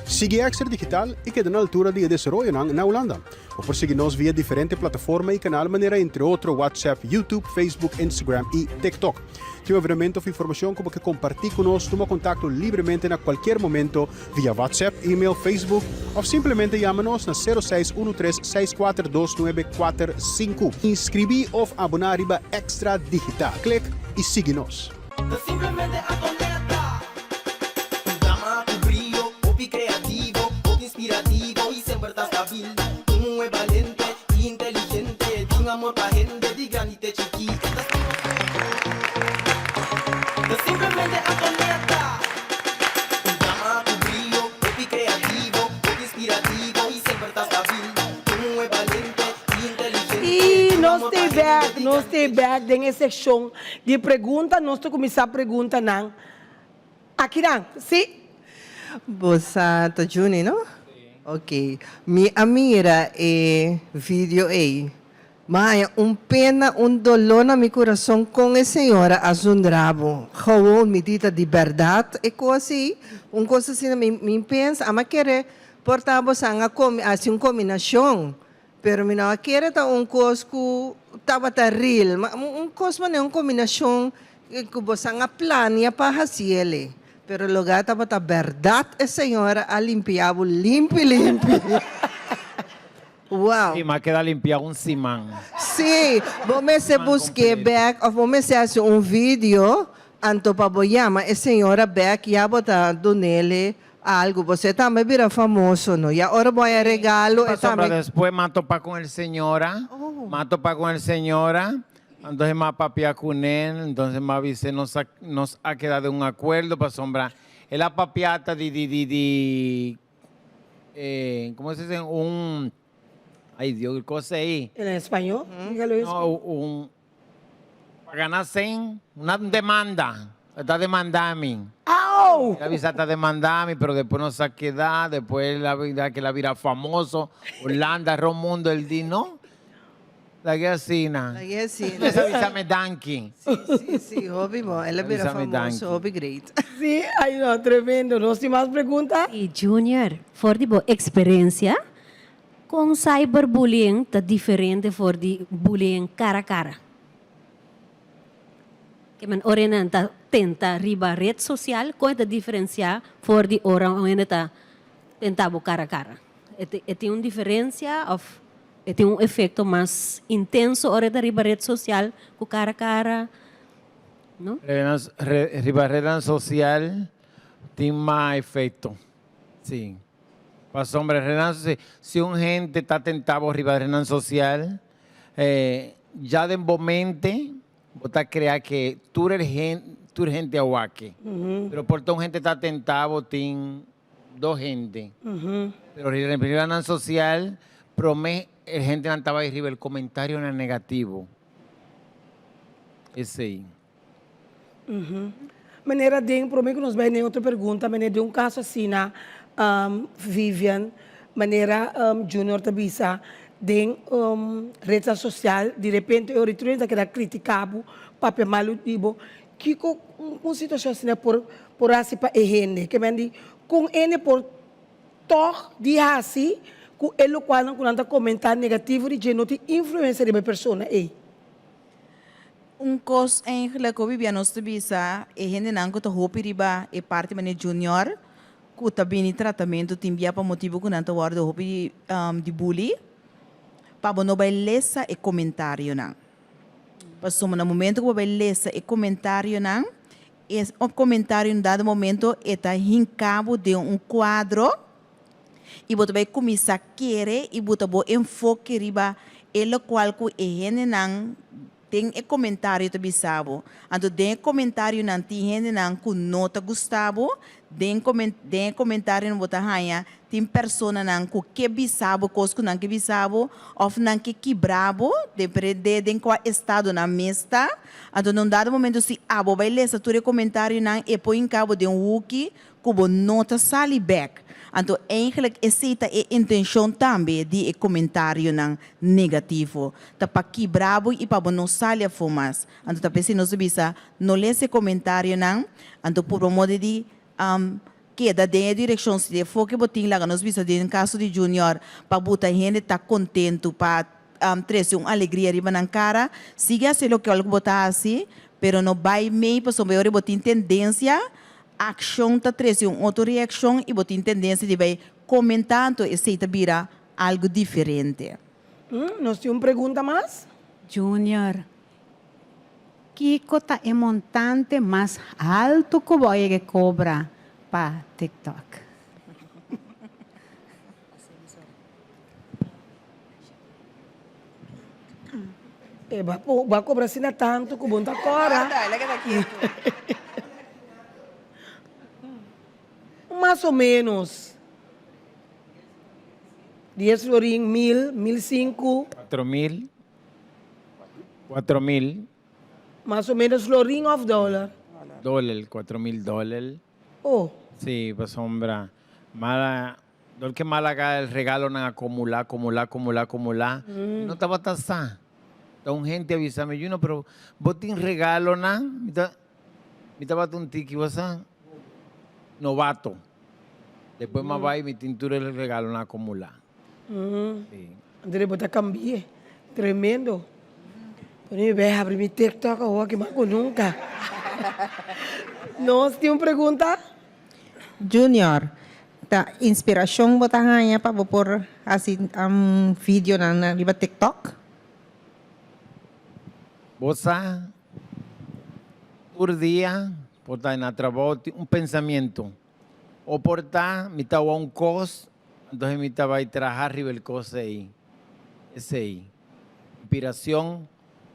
Sigui Extra Digital i keda na altura di e desaroyonan na Hulanda. Bo por sigui nos via diferente plataforma i kanal manera entre otro WhatsApp, YouTube, Facebook, Instagram i TikTok. Tin un evenemento of informacion cu bo ke comparti cu nos, tuma contacto libremente na cualkier momento via WhatsApp, email, Facebook of simplemente yama nos na sero seis uno tres seis kuater dos nuebe kuater sinku. Inscribi of abona riba Extra Digital. Click y sigui nos. Ta simplemente Antonetta. Un dama cu brio, hopi creativo, hopi inspirativo y semper ta stabil. Un muhe balente y inteligente, tin amor pa hende di grandi te chikí. E ta stima su Ta simplemente Antonetta. Un dama cu brio, hopi creativo, hopi inspirativo y semper ta stabil. Un muhe balente y inteligente, Y tin nos amor pa t'e hende bek, di nos grandi t'e te bek den e seccion di pregunta. Nos ta cuminsa preguntanan Akinan, si. Bo sa ta Juni, no? Ok. Mi a mira e video ei. Mi a haña un pena, un doló na mi kurason kon e señora a zundra bo. Gewoon mi di ta di bèrdat e kos ei. Un kos asina mi mi pensa, ama kere por ta bo san a komi hasi un kombinashon. Pero mi no a kere ta un kos ku tabata real, ma un kos manera un kombinashon ku bosan a plania pa hasi el'e. Pero loga tabata bèrdat e señora a limpia bo limpi limpi. Wow. Sí, m'a keda limpia un siman. Sí, bo mester busk'é bèk òf bo mester hasi un video anto pa bo yama e señora bèk ya bo ta dun'ele Algo, bosé tambe bira famoso, no? Ya ora bo haña regalo, e Pasobra tambe. despues m'a topa con el señora, m'a topa con el señora, entonces m'a papia cun'é, entonces m'a bis'é nos a nos a keda den un acuerdo pasobra el a papia ta di di di di. Eh, ¿cómo se dice? Un, ay Dios, qué cosa ahí. En español? Dígalo en No, español. un, para ganar 100, una demanda. Está demandando. ¡Au! La visa está demandando, pero después no se queda, después la vida que la vira famoso, Holanda, Romundo, el di, no. La guía asina. La guia asina. Esa visa me danki. Si, si, hopi bon. El a bira Avísame, famoso, danki. hopi great. Si, ay no, tremendo. Nos tin mas pregunta? Y Junior, for di bo experiencia, con cyberbullying ta diferente for di bullying cara a cara? Ke men ora nan ta tenta riba red social, con e ta diferencia for di ora un hende ta tenta bo cara a cara? E tin un diferencia of e tin un efecto mas intenso ora e ta riba red social cu cara a cara? No? Riba rednan social tin mas efecto, si. Pasobra rednan social, si un hende ta tenta bo riba rednan social, ya den bo mente bo ta crea que tur el tur hende a wak. Pero por ta un hende ta tenta bo tin dos hende. Pero riba rednan social prome el hendenan ta bay riba el comentarionan negativo. Esey. Manera den, prome ku nos bai den otro pregunta, manera den un kaso asina, Vivian, manera Junior ta bisa, den rednan sosial, di repente e oritruyen ta keda kritika bo, papia malu di bo, kiko un situashon asina por por hasi pa e hende? Ke men di, kon hende por tòg di hasi ku e lokualnan ku nan ta komentá negativo di dje no tin influensia riba e persona ei? Un kos eigenlijk ku Bibia nos ta bisa e hendenan ku ta hopi riba e parti manera junior ku ta bini tratamentu tin bia pa motibu ku nan ta wòrdu hopi di bully pa bo no bai lesa e komentarionan. Pasobra na momento ku bo bai lesa e komentarionan e komentario un dado momento e ta hinka bo den un kuadro i bo ta bai kuminsá kere i bo ta bo enfoke riba e lokual ku e hendenan den e komentario ta bisa bo. Anto den e komentarionan tin hendenan ku no ta gusta bo, den den e komentarionan bo ta haña tin personanan ku ke bisa bo kos ku nan ke bisa bo òf nan ke kibra bo, depende den kua estado nan mes ta. Anto na un dado momento si abo bai lesa tur e komentarionan e por hinka bo den un huki ku bo no ta sali bek. Anto eigenlijk esei ta e intenshon tambe di e komentarionan negativo. Ta pa kibra bo i pa bo no sali afó mas. Anto ta p'esei nos ta bisa, no lesa e komentarionan, anto purba moda di keda den e direkshon si e foke bo tin, laga nos bisa den kaso di Junior, pa buta hende ta kontentu, pa trese un alegria riba nan kara, sigui hasi loke ku bo ta hasi, pero no bai mei pasobra e ora bo tin tendensia Akshon ta trese un otro reakshon i bo tin tendensia di bai komentá, anto esei ta bira algu diferente. Nos tin un pregunta mas? Junior, Kiko ta e montante mas haltu ku bo a yega kobra pa TikTok? E ba ba cobra asina tanto cu bon ta cora. Mas o menos. Dies florin, mil, mil sinku. Cuatro mil. Cuatro mil. Mas o menos florin of dollar? Dollar, 4000 dollar. Oh. Sí, pasobra. Mala. Dor ke Malaga el regalonan a kumulá, kumulá, kumulá, kumulá. Mi no tabata sa. Ta un hende a bisa mi, Juno, pero bo tin regalonan? Mi ta, mi tabata un tiki, bo sa, novato. Despues mi a bai, mi tin tur e regalonan akumulá. Sí. André, bo ta cambi'é. Tremendo. Pone mi bai habri mi TikTok awor ki mas ku nunka. Nos tin un pregunta? Junior, ta inspiracion bo ta haña pa bo por haci videonan riba TikTok? Bo sa, tur dia por ta na trabou tin un pensamiento. O por ta mi ta wou un cos, entonces mi ta bay traha riba el cos ey. Esey. Inspiracion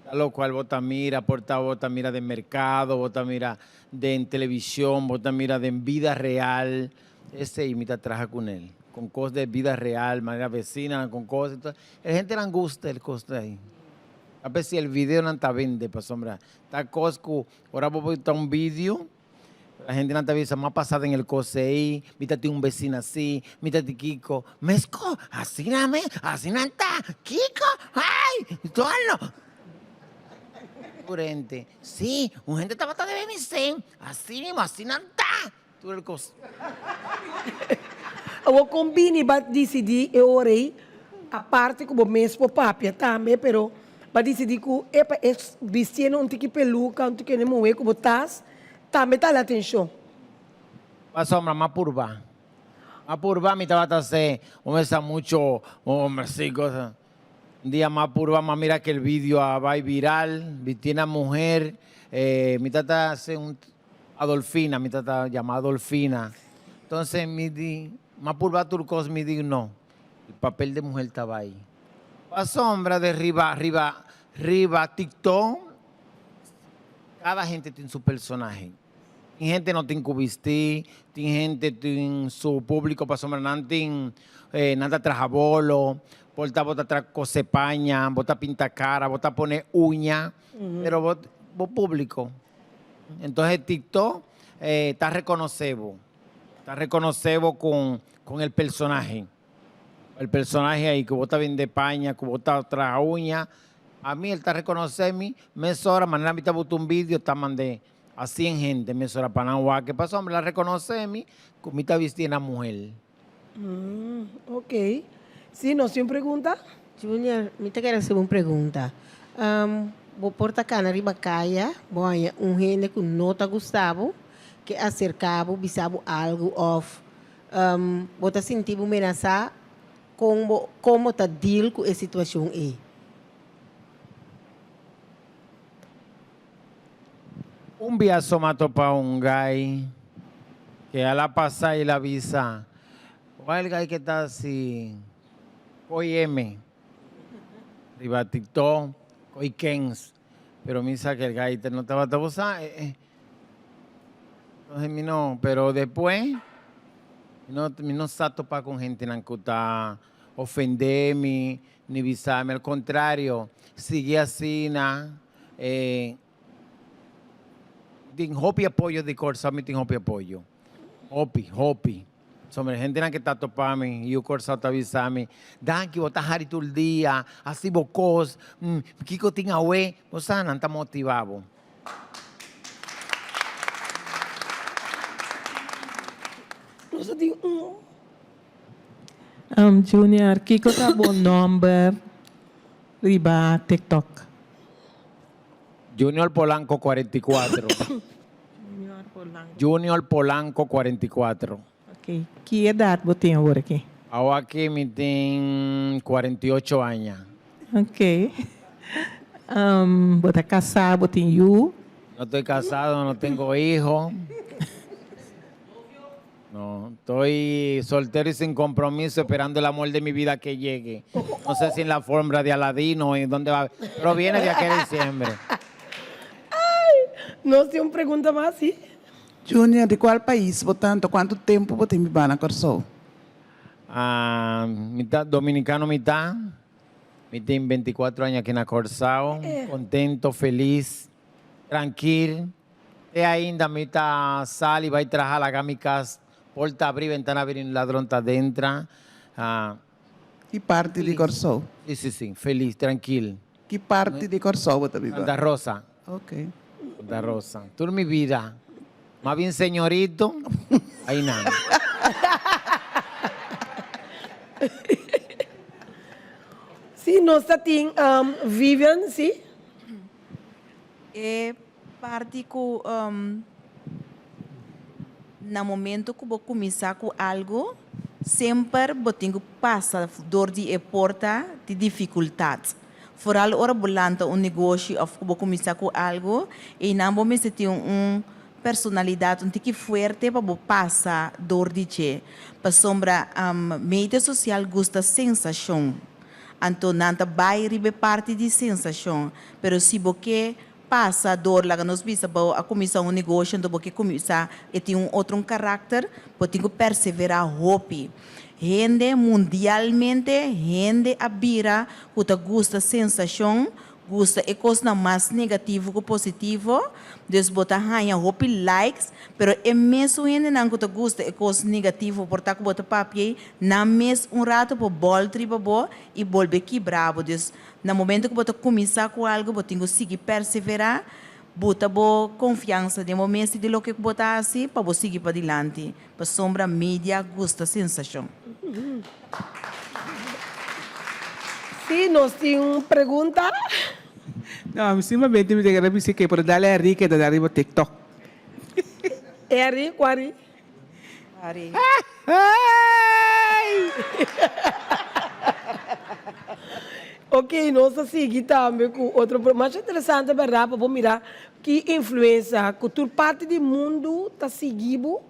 Ta locual bo ta mira, por ta bo ta mira den mercado, bo ta mira den television, bo ta mira den bida real, esey mi ta traha cu nel. Con cos de bida real, manera vecinanan con cos. Entonces, e hentenan gusta el cos ahí. A veces el videonan ta bende pasobra ta cos cu ora bo ta un video, la hentenan ta bisa m'a pasa den el cos ey, mi ta tin un vecina asi, mi ta tin kico. Mesco, asina mes, asina ta, kico, ay, torno. Tur hende, si, un hende tabata debe mi cen, asi mismo, asina ta. Tur el kos. Awor kon bini ba disidí e ora ei, aparte ku bo mes por papia tambe, pero ba disidí ku epa e bistiendo un tiki peluka, un tiki hende muhé ku bo tas, tambe ta hala atenshon? Pasobra m'a purba. M'a purba mi tabata hasi un bes a mucho hombre asi cosa. Un dia m'a purba m'a mira kel video a bai viral, bisti na muher, mi tabata hasi un Adolfina, mi tata yama Adolfina. Entonces mi di, m'a purba tur cos, mi di no, el papel de mujer ta bay. Pasobra de riba, riba, riba TikTok, cada hende tin su personahe. Tin hende no tin cu bisti, tin hende tin su publico pasobra nan tin, nan ta traha bolo, por ta bo ta traha cose paña, bo ta pinta cara, bo ta pone uña, pero bo, bo publico. Entonces TikTok ta reconoce bo, ta reconoce bo con con el personahe, el personahe ahí cu bo ta bende paña, cu bo ta traha uña, a mi el ta reconoce mi mesora, manera mi ta buta un video ta mande a cien hende mesora pa nan wak pasobra el a reconoce mi cu mi ta bisti na muher. Ok. Sí, nos tin un pregunta? Junior, mi ta kere hasi bo un pregunta. Bo por ta kana riba kaya, bo haña un hende ku no ta gusta bo, ke aserka bo, bisa bo algu òf bo ta sinti bo menasá, kon bo kon bo ta deal ku e situashon ei? Un bia so m'a topa un guy ke a la pasa y la bisa, Wak el guy ke ta hasi koy eme riba TikTok, koy kens, pero mi sa ke el guy no tabata bo sa eh. Entonces mi no, pero despues mi no mi no sa topa con hentenan cu ta ofende mi ni bisa mi, al contrario, sigui asina. E tin hopi apoyo di Kòrsou, mi tin hopi apoyo. Hopi, hopi. Sobre hendenan ke ta topa mi, yu Kòrsou ta bisa mi, Danki, bo ta hari tur dia, hasi bo kos, kiko tin awe? Bo sa, nan ta motiva bo. Nos a tin un. Junior, kiko ta bo nòmber riba TikTok? Junior Polanco 44. Junior Polanco. Junior Polanco 44. Ok. Ki edad bo tin awor aki? Awor aki mi tin 48 aña. Ok. Bo ta casá, bo tin yu? No estoy casado, no tengo hijo. No, estoy soltero y sin compromiso, esperando el amor de mi vida que llegue. No sé si en la alfombra de Aladino o en dónde va, pero viene de aquí a diciembre. Ay, nos tin un pregunta mas, sí? Junior, di cual pais bo ta anto cuanto tempo bo tin biba na Corsou? Ah, mi ta dominicano mi ta, mi tin 24 aña aki na Corsou, contento, feliz, trankil. Te ainda mi ta sali bai traha laga mi kas porta abri bentana abri un ladron ta dentra. Ki parti di Kòrsou? Si si si felis trankil. Ki parti di Kòrsou bo ta biba? Santa Rosa. Ok. Santa Rosa. Tur mi bida. M'a bin señorito ainan. Si nos ta tin Vivian si. E parti ku na momento ku bo kuminsá ku algu, semper bo tin ku pasa dor di e porta di difikultat. Foral ora bo lanta un negoshi òf ku bo kuminsá ku algu, einan bo mester tin un personalidat un tiki fuerte pa bo pasa dor di dje. Pasobra media sosial gusta sensashon. Anto nan ta bai riba e parti di sensashon. Pero si bo ke pasa dor, laga nos bisa bo a kuminsá un negoshi anto bo ke kuminsá e tin un otro un karakter, bo tin ku perseverá hopi. Hende mundialmente hende a bira ku ta gusta sensashon, gusta e kosnan mas negativo ku positivo, dus bo ta haña hopi likes, pero e mesun hendenan ku ta gusta e kos negativo por ta ku bo ta papia ei, nan mes un rato por bòlt riba bo i bolbe kibra bo. Dus na momento ku bo ta kuminsá ku algu bo tin ku sigui perseverá, buta bo konfiansa den bo mes i di loke ku bo ta hasi pa bo sigui padilanti. Pasobra media gusta sensashon. Sí, nos tin un pregunta. No, mi simplemente mi ta kere bisa ke por dale Enrique ta riba TikTok. Eri, cuari? Ari. Ok, nos ta sigui tambe ku otro pro. Masha interesante berdad pa bo mira ki influensia ku tur parti di mundu ta sigui bo,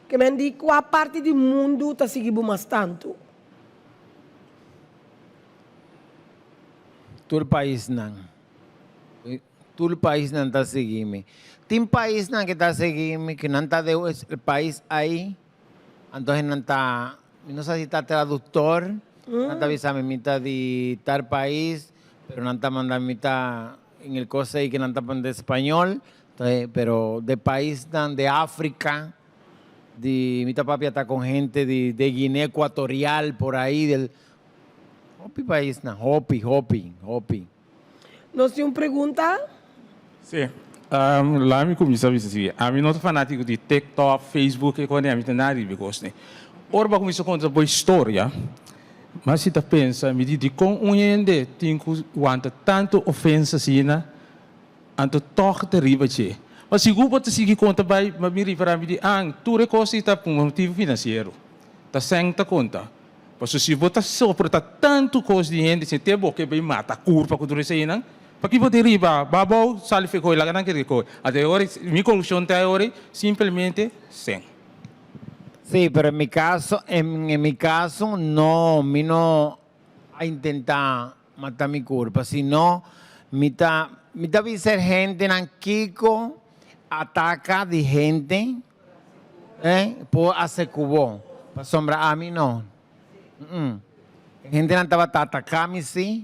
ke men di kua parti di mundu ta sigui bo mas tantu. Tur paisnan. Tur paisnan ta sigui mi. Tin paisnan ke ta sigui mi ku nan ta de e pais ai. Anto nan ta, mi no sa si ta traductor, nan ta bisa mi mi ta di tal pais, pero nan ta manda mi ta en el cosa ahí que nan ta pone español, entonces, pero de paisnan de Africa, di mi ta papia ta con gente di de Guinea Ecuatorial por ahí del hopi paisnan, hopi, hopi, hopi. Nos tin un pregunta? Sí. Laat mi kuminsá bisa si ami no ta fanátiko di TikTok, Facebook e kos ami ta nada di kos ni. Ora bo a kuminsá konta bo historia, mi si ta pensa, mi di dikon un hende tin ku wanta tantu ofensa asina, anto tòg ta riba dje. Ma sigur bo ta sigui konta bai, mi ripará mi di, ah, tur e kos ei ta pa un motibu finansiero. Ta sèn ta konta. Pasobra si bo ta soporta tantu kos di hende sin te bo ke bay mata kurpa ku tur eseinan, paki bo tin riba? Ba abou, sali fe koe, laga nan kere koe. Ata e ora, mi konklushon ta e ora ei, simplemente sen. Sí, pero en mi caso, en en mi caso no, mi no a intenta mata mi curpa, sino mi ta mi ta bisa e hentenan kico ataca di hente, Eh, por hace cu bo, pasobra ami no. Mm-mm. E hendenan tabata ataca mi si,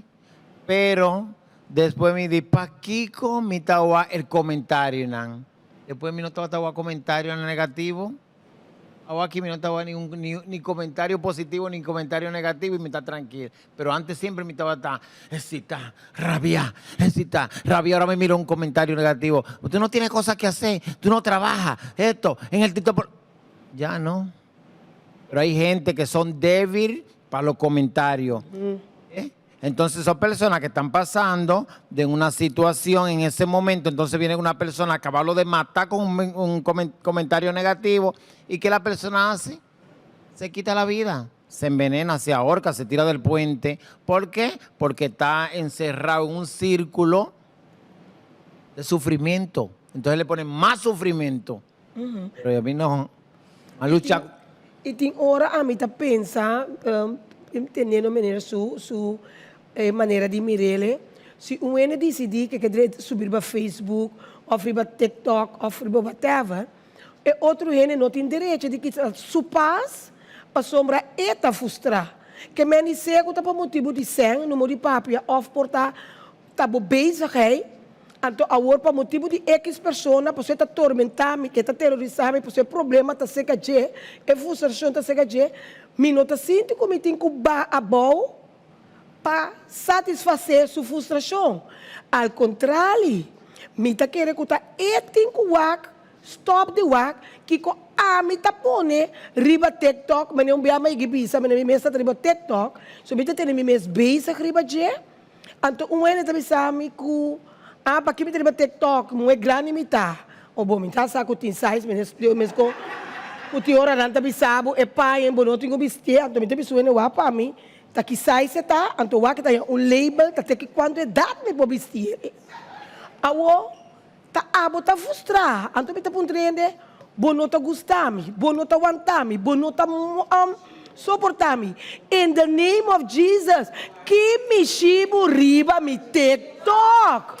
pero despues mi di, pakico mi ta wak el comentarionan? Despues mi no tabata wak comentarionan negativo. Awor aki mi no ta wak ni, ni, ni comentario positivo ni comentario negativo y mi ta trankil. Pero antes siempre mi tabata excita, rabia, excita, rabia. Ahora mi miro un comentario negativo. Usted no tiene cosa que hacer, tú no trabajas, esto, en el TikTok. Ya no. Pero hay gente que son débil para los comentarios. ¿Eh? Entonces son personas que están pasando de una situación en ese momento, entonces viene una persona a acabarlo de matar con un, un comentario negativo y ¿qué la persona hace? Se quita la vida, se envenena, se ahorca, se tira del puente. ¿Por qué? Porque está encerrado en un círculo de sufrimiento. Entonces le ponen más sufrimiento. Pero a mí no. A lucha. I tin ora ami ta pensa, teniendo manera su su manera di mir'el, si un hende disidí ke ke drenta subi riba Facebook òf riba TikTok òf riba whatever, E otro hende no tin derecho di kita su pas pasobra e ta frustrá. Ke men di sea ku ta pa motibu di sèn, no mor di papia òf por ta ta bo bezigheid, anto awor pa motibu di ekis persona pasobra e ta tormentá mi, e ta terorisá mi, pasobra e problema ta serka dje, e frustrashon ta serka dje, mi no ta sinti ku mi tin ku baha abou pa satisfasé su frustrashon. Al kontrali, mi ta kere ku ta e tin ku wak Stop di wak kiko ami ta pone riba TikTok, manera un bia mi a yega bisa, manera mi mes ta riba TikTok, so mi ta tene mi mes bezig riba dje, anto un hende ta bisa mi ku ah paki mi ta riba TikTok, muhe grandi mi ta, o bo mi ta sa ku tin size mi mes ko ku tin ora nan ta bisa bo e paña bo no tin ku bistié, anto mi ta bisa un hende wak pa mi ta ki size e ta, anto wak ta haña un label ta te ki kuantu edat mi por bistié. Awo. Ta abo ta frustrá? Anto mi ta puntra hende, Bo no ta gusta mi, bo no ta wanta mi, bo no ta soporta mi. In the name of Jesus, ki mishi bo riba mi TikTok?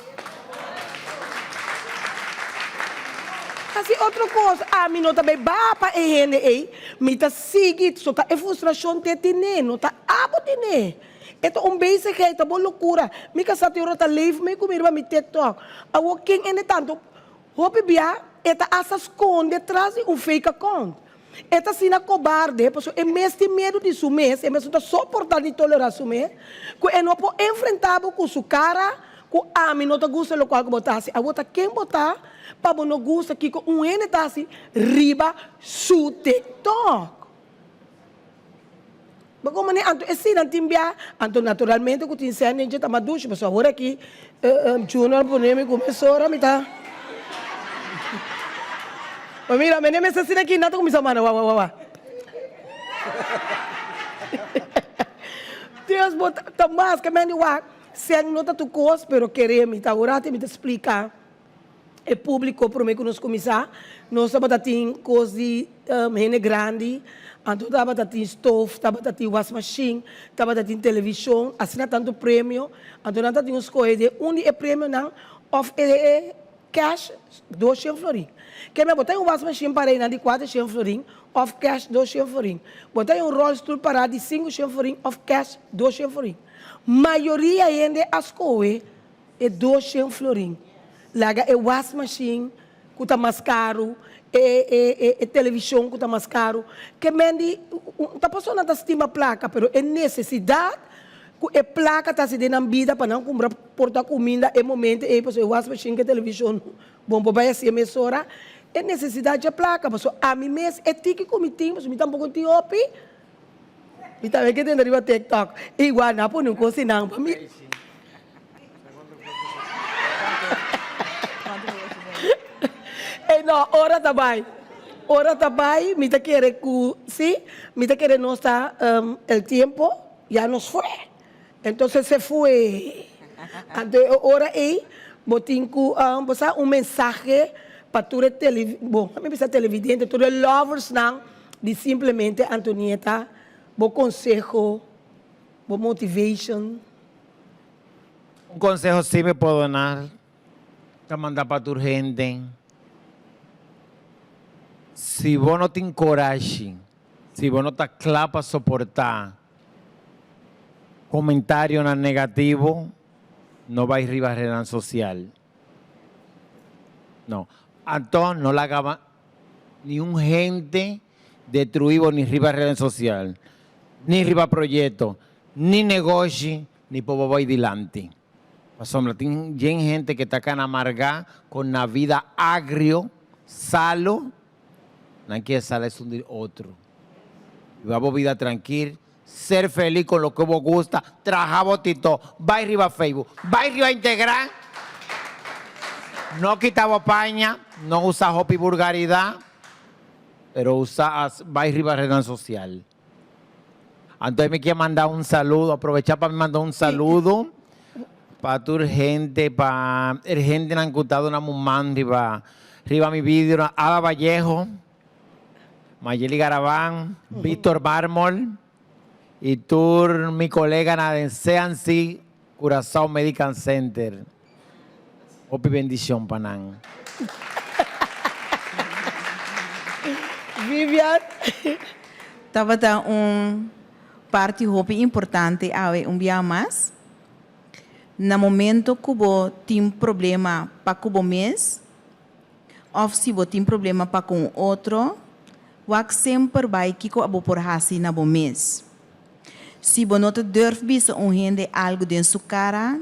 Hasi otro kos, ami no ta bai baha pa e hende ei. Mi ta sigui, so ta e frustrashon te tine, no ta abo tine. E ta un bezigheid, ta bo lokura. Mi kasá tin ora ta leef mi ku mi riba mi TikTok. Awor ken ende tantu? Hopi bia e ta asta skonde tras di un fake account. E ta asina kobarde pasobra e mes tin miedu di su mes, e mes no ta soportá ni tolerá su mes, ku e no por enfrentá bo ku su kara ku ami no ta gusta lokual ku bo ta hasi. Awor ta ken bo ta pa bo no gusta kiko un hende ta hasi riba su TikTok? Bo komo ne anto eseinan tin bia, anto naturalmente ku tin sèn den dje ta mas dushi, pasobra awor aki Junior pone mi ku mesora mi ta Bo mira mene mester asina aki nan ta kuminsá manda wa wa wa wa Dios bo ta mas ke mende wak sèn no ta tur kos pero kere mi ta awor ati mi ta splika. E públiko promé ku nos kuminsá, nos tabata tin kos di hende grandi, anto tabata tin stof, tabata tin wasmashin, tabata tin televishon, asina tantu premio. Anto nan tabatin un skohe den un di e premionan òf e kèsh doshen florin. Keme bo ta un wasmashin pará einan di kuatershen florin òf kèsh doshen florin. Bo ta un ròlstul pará di sinkushen florin òf kèsh doshen florin. Mayoria hende a skohe E doshen florin. Laga e wasmashin ku ta mas karu, e e e e televishon ku ta mas karu. Ke men di un ta pasobra nan ta stima plaka, pero e nesesidat ku e plaka ta hasi den nan bida pa nan kumpra por ta kuminda e momento ei pasobra e wasmashin ku e televishon bon por bai hasi e mesora. E nesesidat dje plaka pasobra ami mes e tiki ku mi tin pasobra mi tampoko tin hopi. Mi tambe ke tende riba TikTok. Igual nan a pone un kos di nan pa mi. Ey no, ora ta bai. Ora ta bai, mi ta kere ku si, mi ta kere nos ta el tiempo ya nos fue. Entonces se fue. Anto e ora ey bo tin ku bo sa un mensahe pa tur e tele, bo mi bisa televidente, tur e loversnan di simplemente Antonieta, bo conseho, bo motivation. Un conseho si mi por duna ta manda pa tur hende, si bo no tin corashi, si bo no ta cla pa soporta Comentarionan negativo no bay riba rednan social. No. Anto no laga niun hende detrui bo ni riba rednan social, ni riba proyecto, ni negoshi, ni por bo bay dilanti. Pasobra tin yen hende ke ta kana amarga con na vida agrio, salo, nan kier sala esun di otro. Biba bo vida trankil, ser feliz con loke bo gusta, traha bo tito, bay riba Facebook, bay riba Integram, no kita bo paña, no usa hopi vulgaridad, pero usa bay riba rednan social. Anto mi kier manda un saludo, aprovecha pa mi manda un saludo pa tur hende, pa e hendenan ku ta duna mi un man riba riba mi video, Ada Vallejo, Mayeli Garaban, Victor Marmol y tur mi coleganan den CNC Curaçao Medical Center. Hopi bendicion pa nan. Vivian. Tabata un parti hopi importante awe un bia mas. Na momento ku bo tin problema pa ku bo mes òf si bo tin problema pa ku un otro, wak semper bai kiko abo por hasi na bo mes. Si bo no ta durf bisa un hende algu den su kara,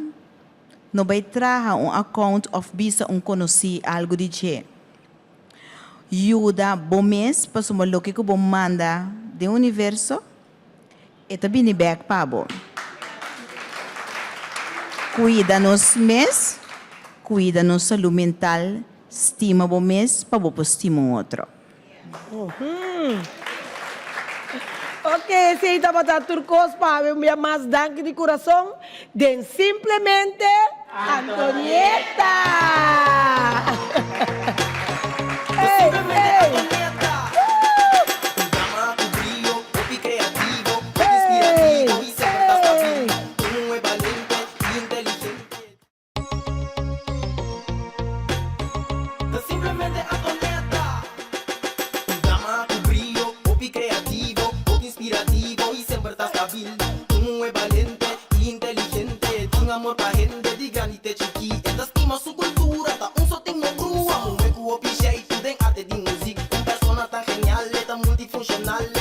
No bai traha un account of bisa un conoci algo di dje. Yuda bo mes pasobra loke cu bo manda den universo e ta bini bek pa bo. Cuida nos mes, cuida nos salud mental, stima bo mes pa bo por stima un otro. Ok, esei tabata tur kos pa awe. Un bia mas danki di kurason den Simplemente Antonieta! Ey, ey! Ey, ey! Ta simplemente Antonieta. Un dama cu brio, hopi creativo. inspirativo i semper ta stabil. Un muhé balente i inteligente, tin amor pa hende di grandi te chikí. E ta stima su kultura, ta un sotin no brua. Muhé ku hopi sheitu den arte di muzik. Un persona tan genial, e ta multifunshonal.